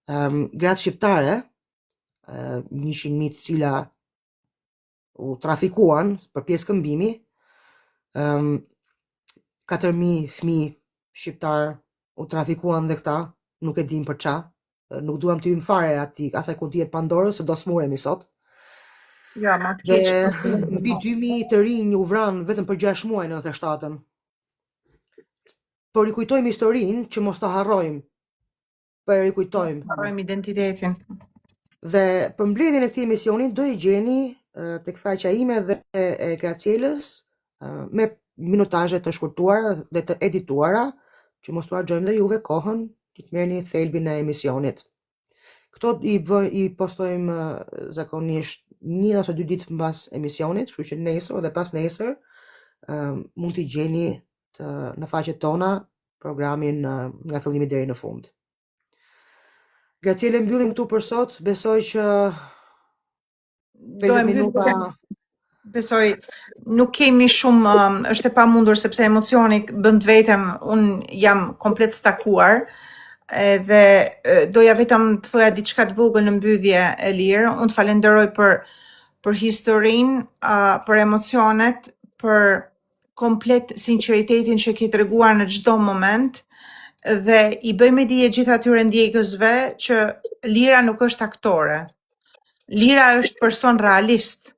B: Um, gratë shqiptare, uh, 100.000 të cila u trafikuan për pjesë këmbimi, um, 4.000 fëmijë shqiptar u trafikuan dhe këta, nuk e dim për ça, nuk duam të hyjmë fare ati, asaj kutie të Pandorës, se do smuremi sot.
A: Ja, ma të keq.
B: Dhe mbi 2000 të rinj u vranë vetëm për 6 muaj në 97-ën. Po rikujtojmë historinë që mos ta harrojmë. Po e rikujtojmë.
A: Harrojmë identitetin.
B: Dhe përmbledhjen e këtij emisioni do e gjeni tek faqja ime dhe e Gracielës me minutazhe të shkurtuara dhe të edituara që mos t'u harxhojmë dhe juve kohën që të merrni thelbin e emisionit. Këto i vë, i postojmë zakonisht një ose dy ditë mbas emisionit, kështu që nesër dhe pas nesër mund t'i gjeni të, në faqet tona programin nga fillimi deri në fund. Graciela mbyllim këtu për sot, besoj që
A: do e mbyllim minuta... Besoj nuk kemi shumë, um, është e pamundur sepse emocioni bën të vetën, unë jam komplet stakuar. Edhe doja vetëm të thoja diçka të vogël në mbyllje e lirë. Unë të falenderoj për për historinë, uh, për emocionet, për komplet sinqeritetin që ke treguar në çdo moment dhe i bëj me dije gjithë atyre ndjekësve që Lira nuk është aktore. Lira është person realist.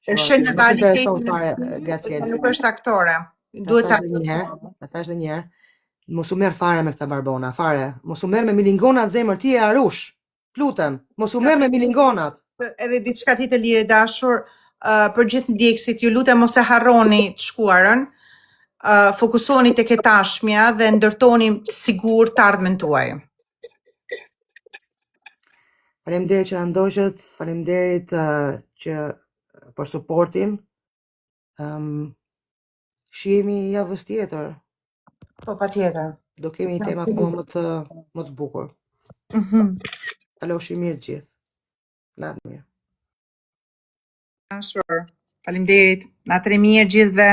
A: E sheh në realitetin
B: e Graciela.
A: Nuk është aktore. Duhet
B: ta një herë, ta thash edhe një herë. Mos u merr fare me këta barbona, fare. Mos u merr me milingonat zemër ti je arush. Lutem, mos u merr me milingonat.
A: Edhe diçka tjetër Lirë e dashur, uh, për gjithë ndjekësit, ju lutem mos e harroni të shkuarën. Uh, fokusoni tek e tashmja dhe ndërtoni sigurt të ardhmen tuaj.
B: Faleminderit që na ndoqët, faleminderit uh, që për suportin. Um, shihemi javës tjetër.
A: Po patjetër.
B: Do kemi një temë akoma më të më të bukur. Mm -hmm. Kalofshi mirë të gjithë. Natën e mirë.
A: Dashur. Faleminderit. Natën e mirë gjithëve.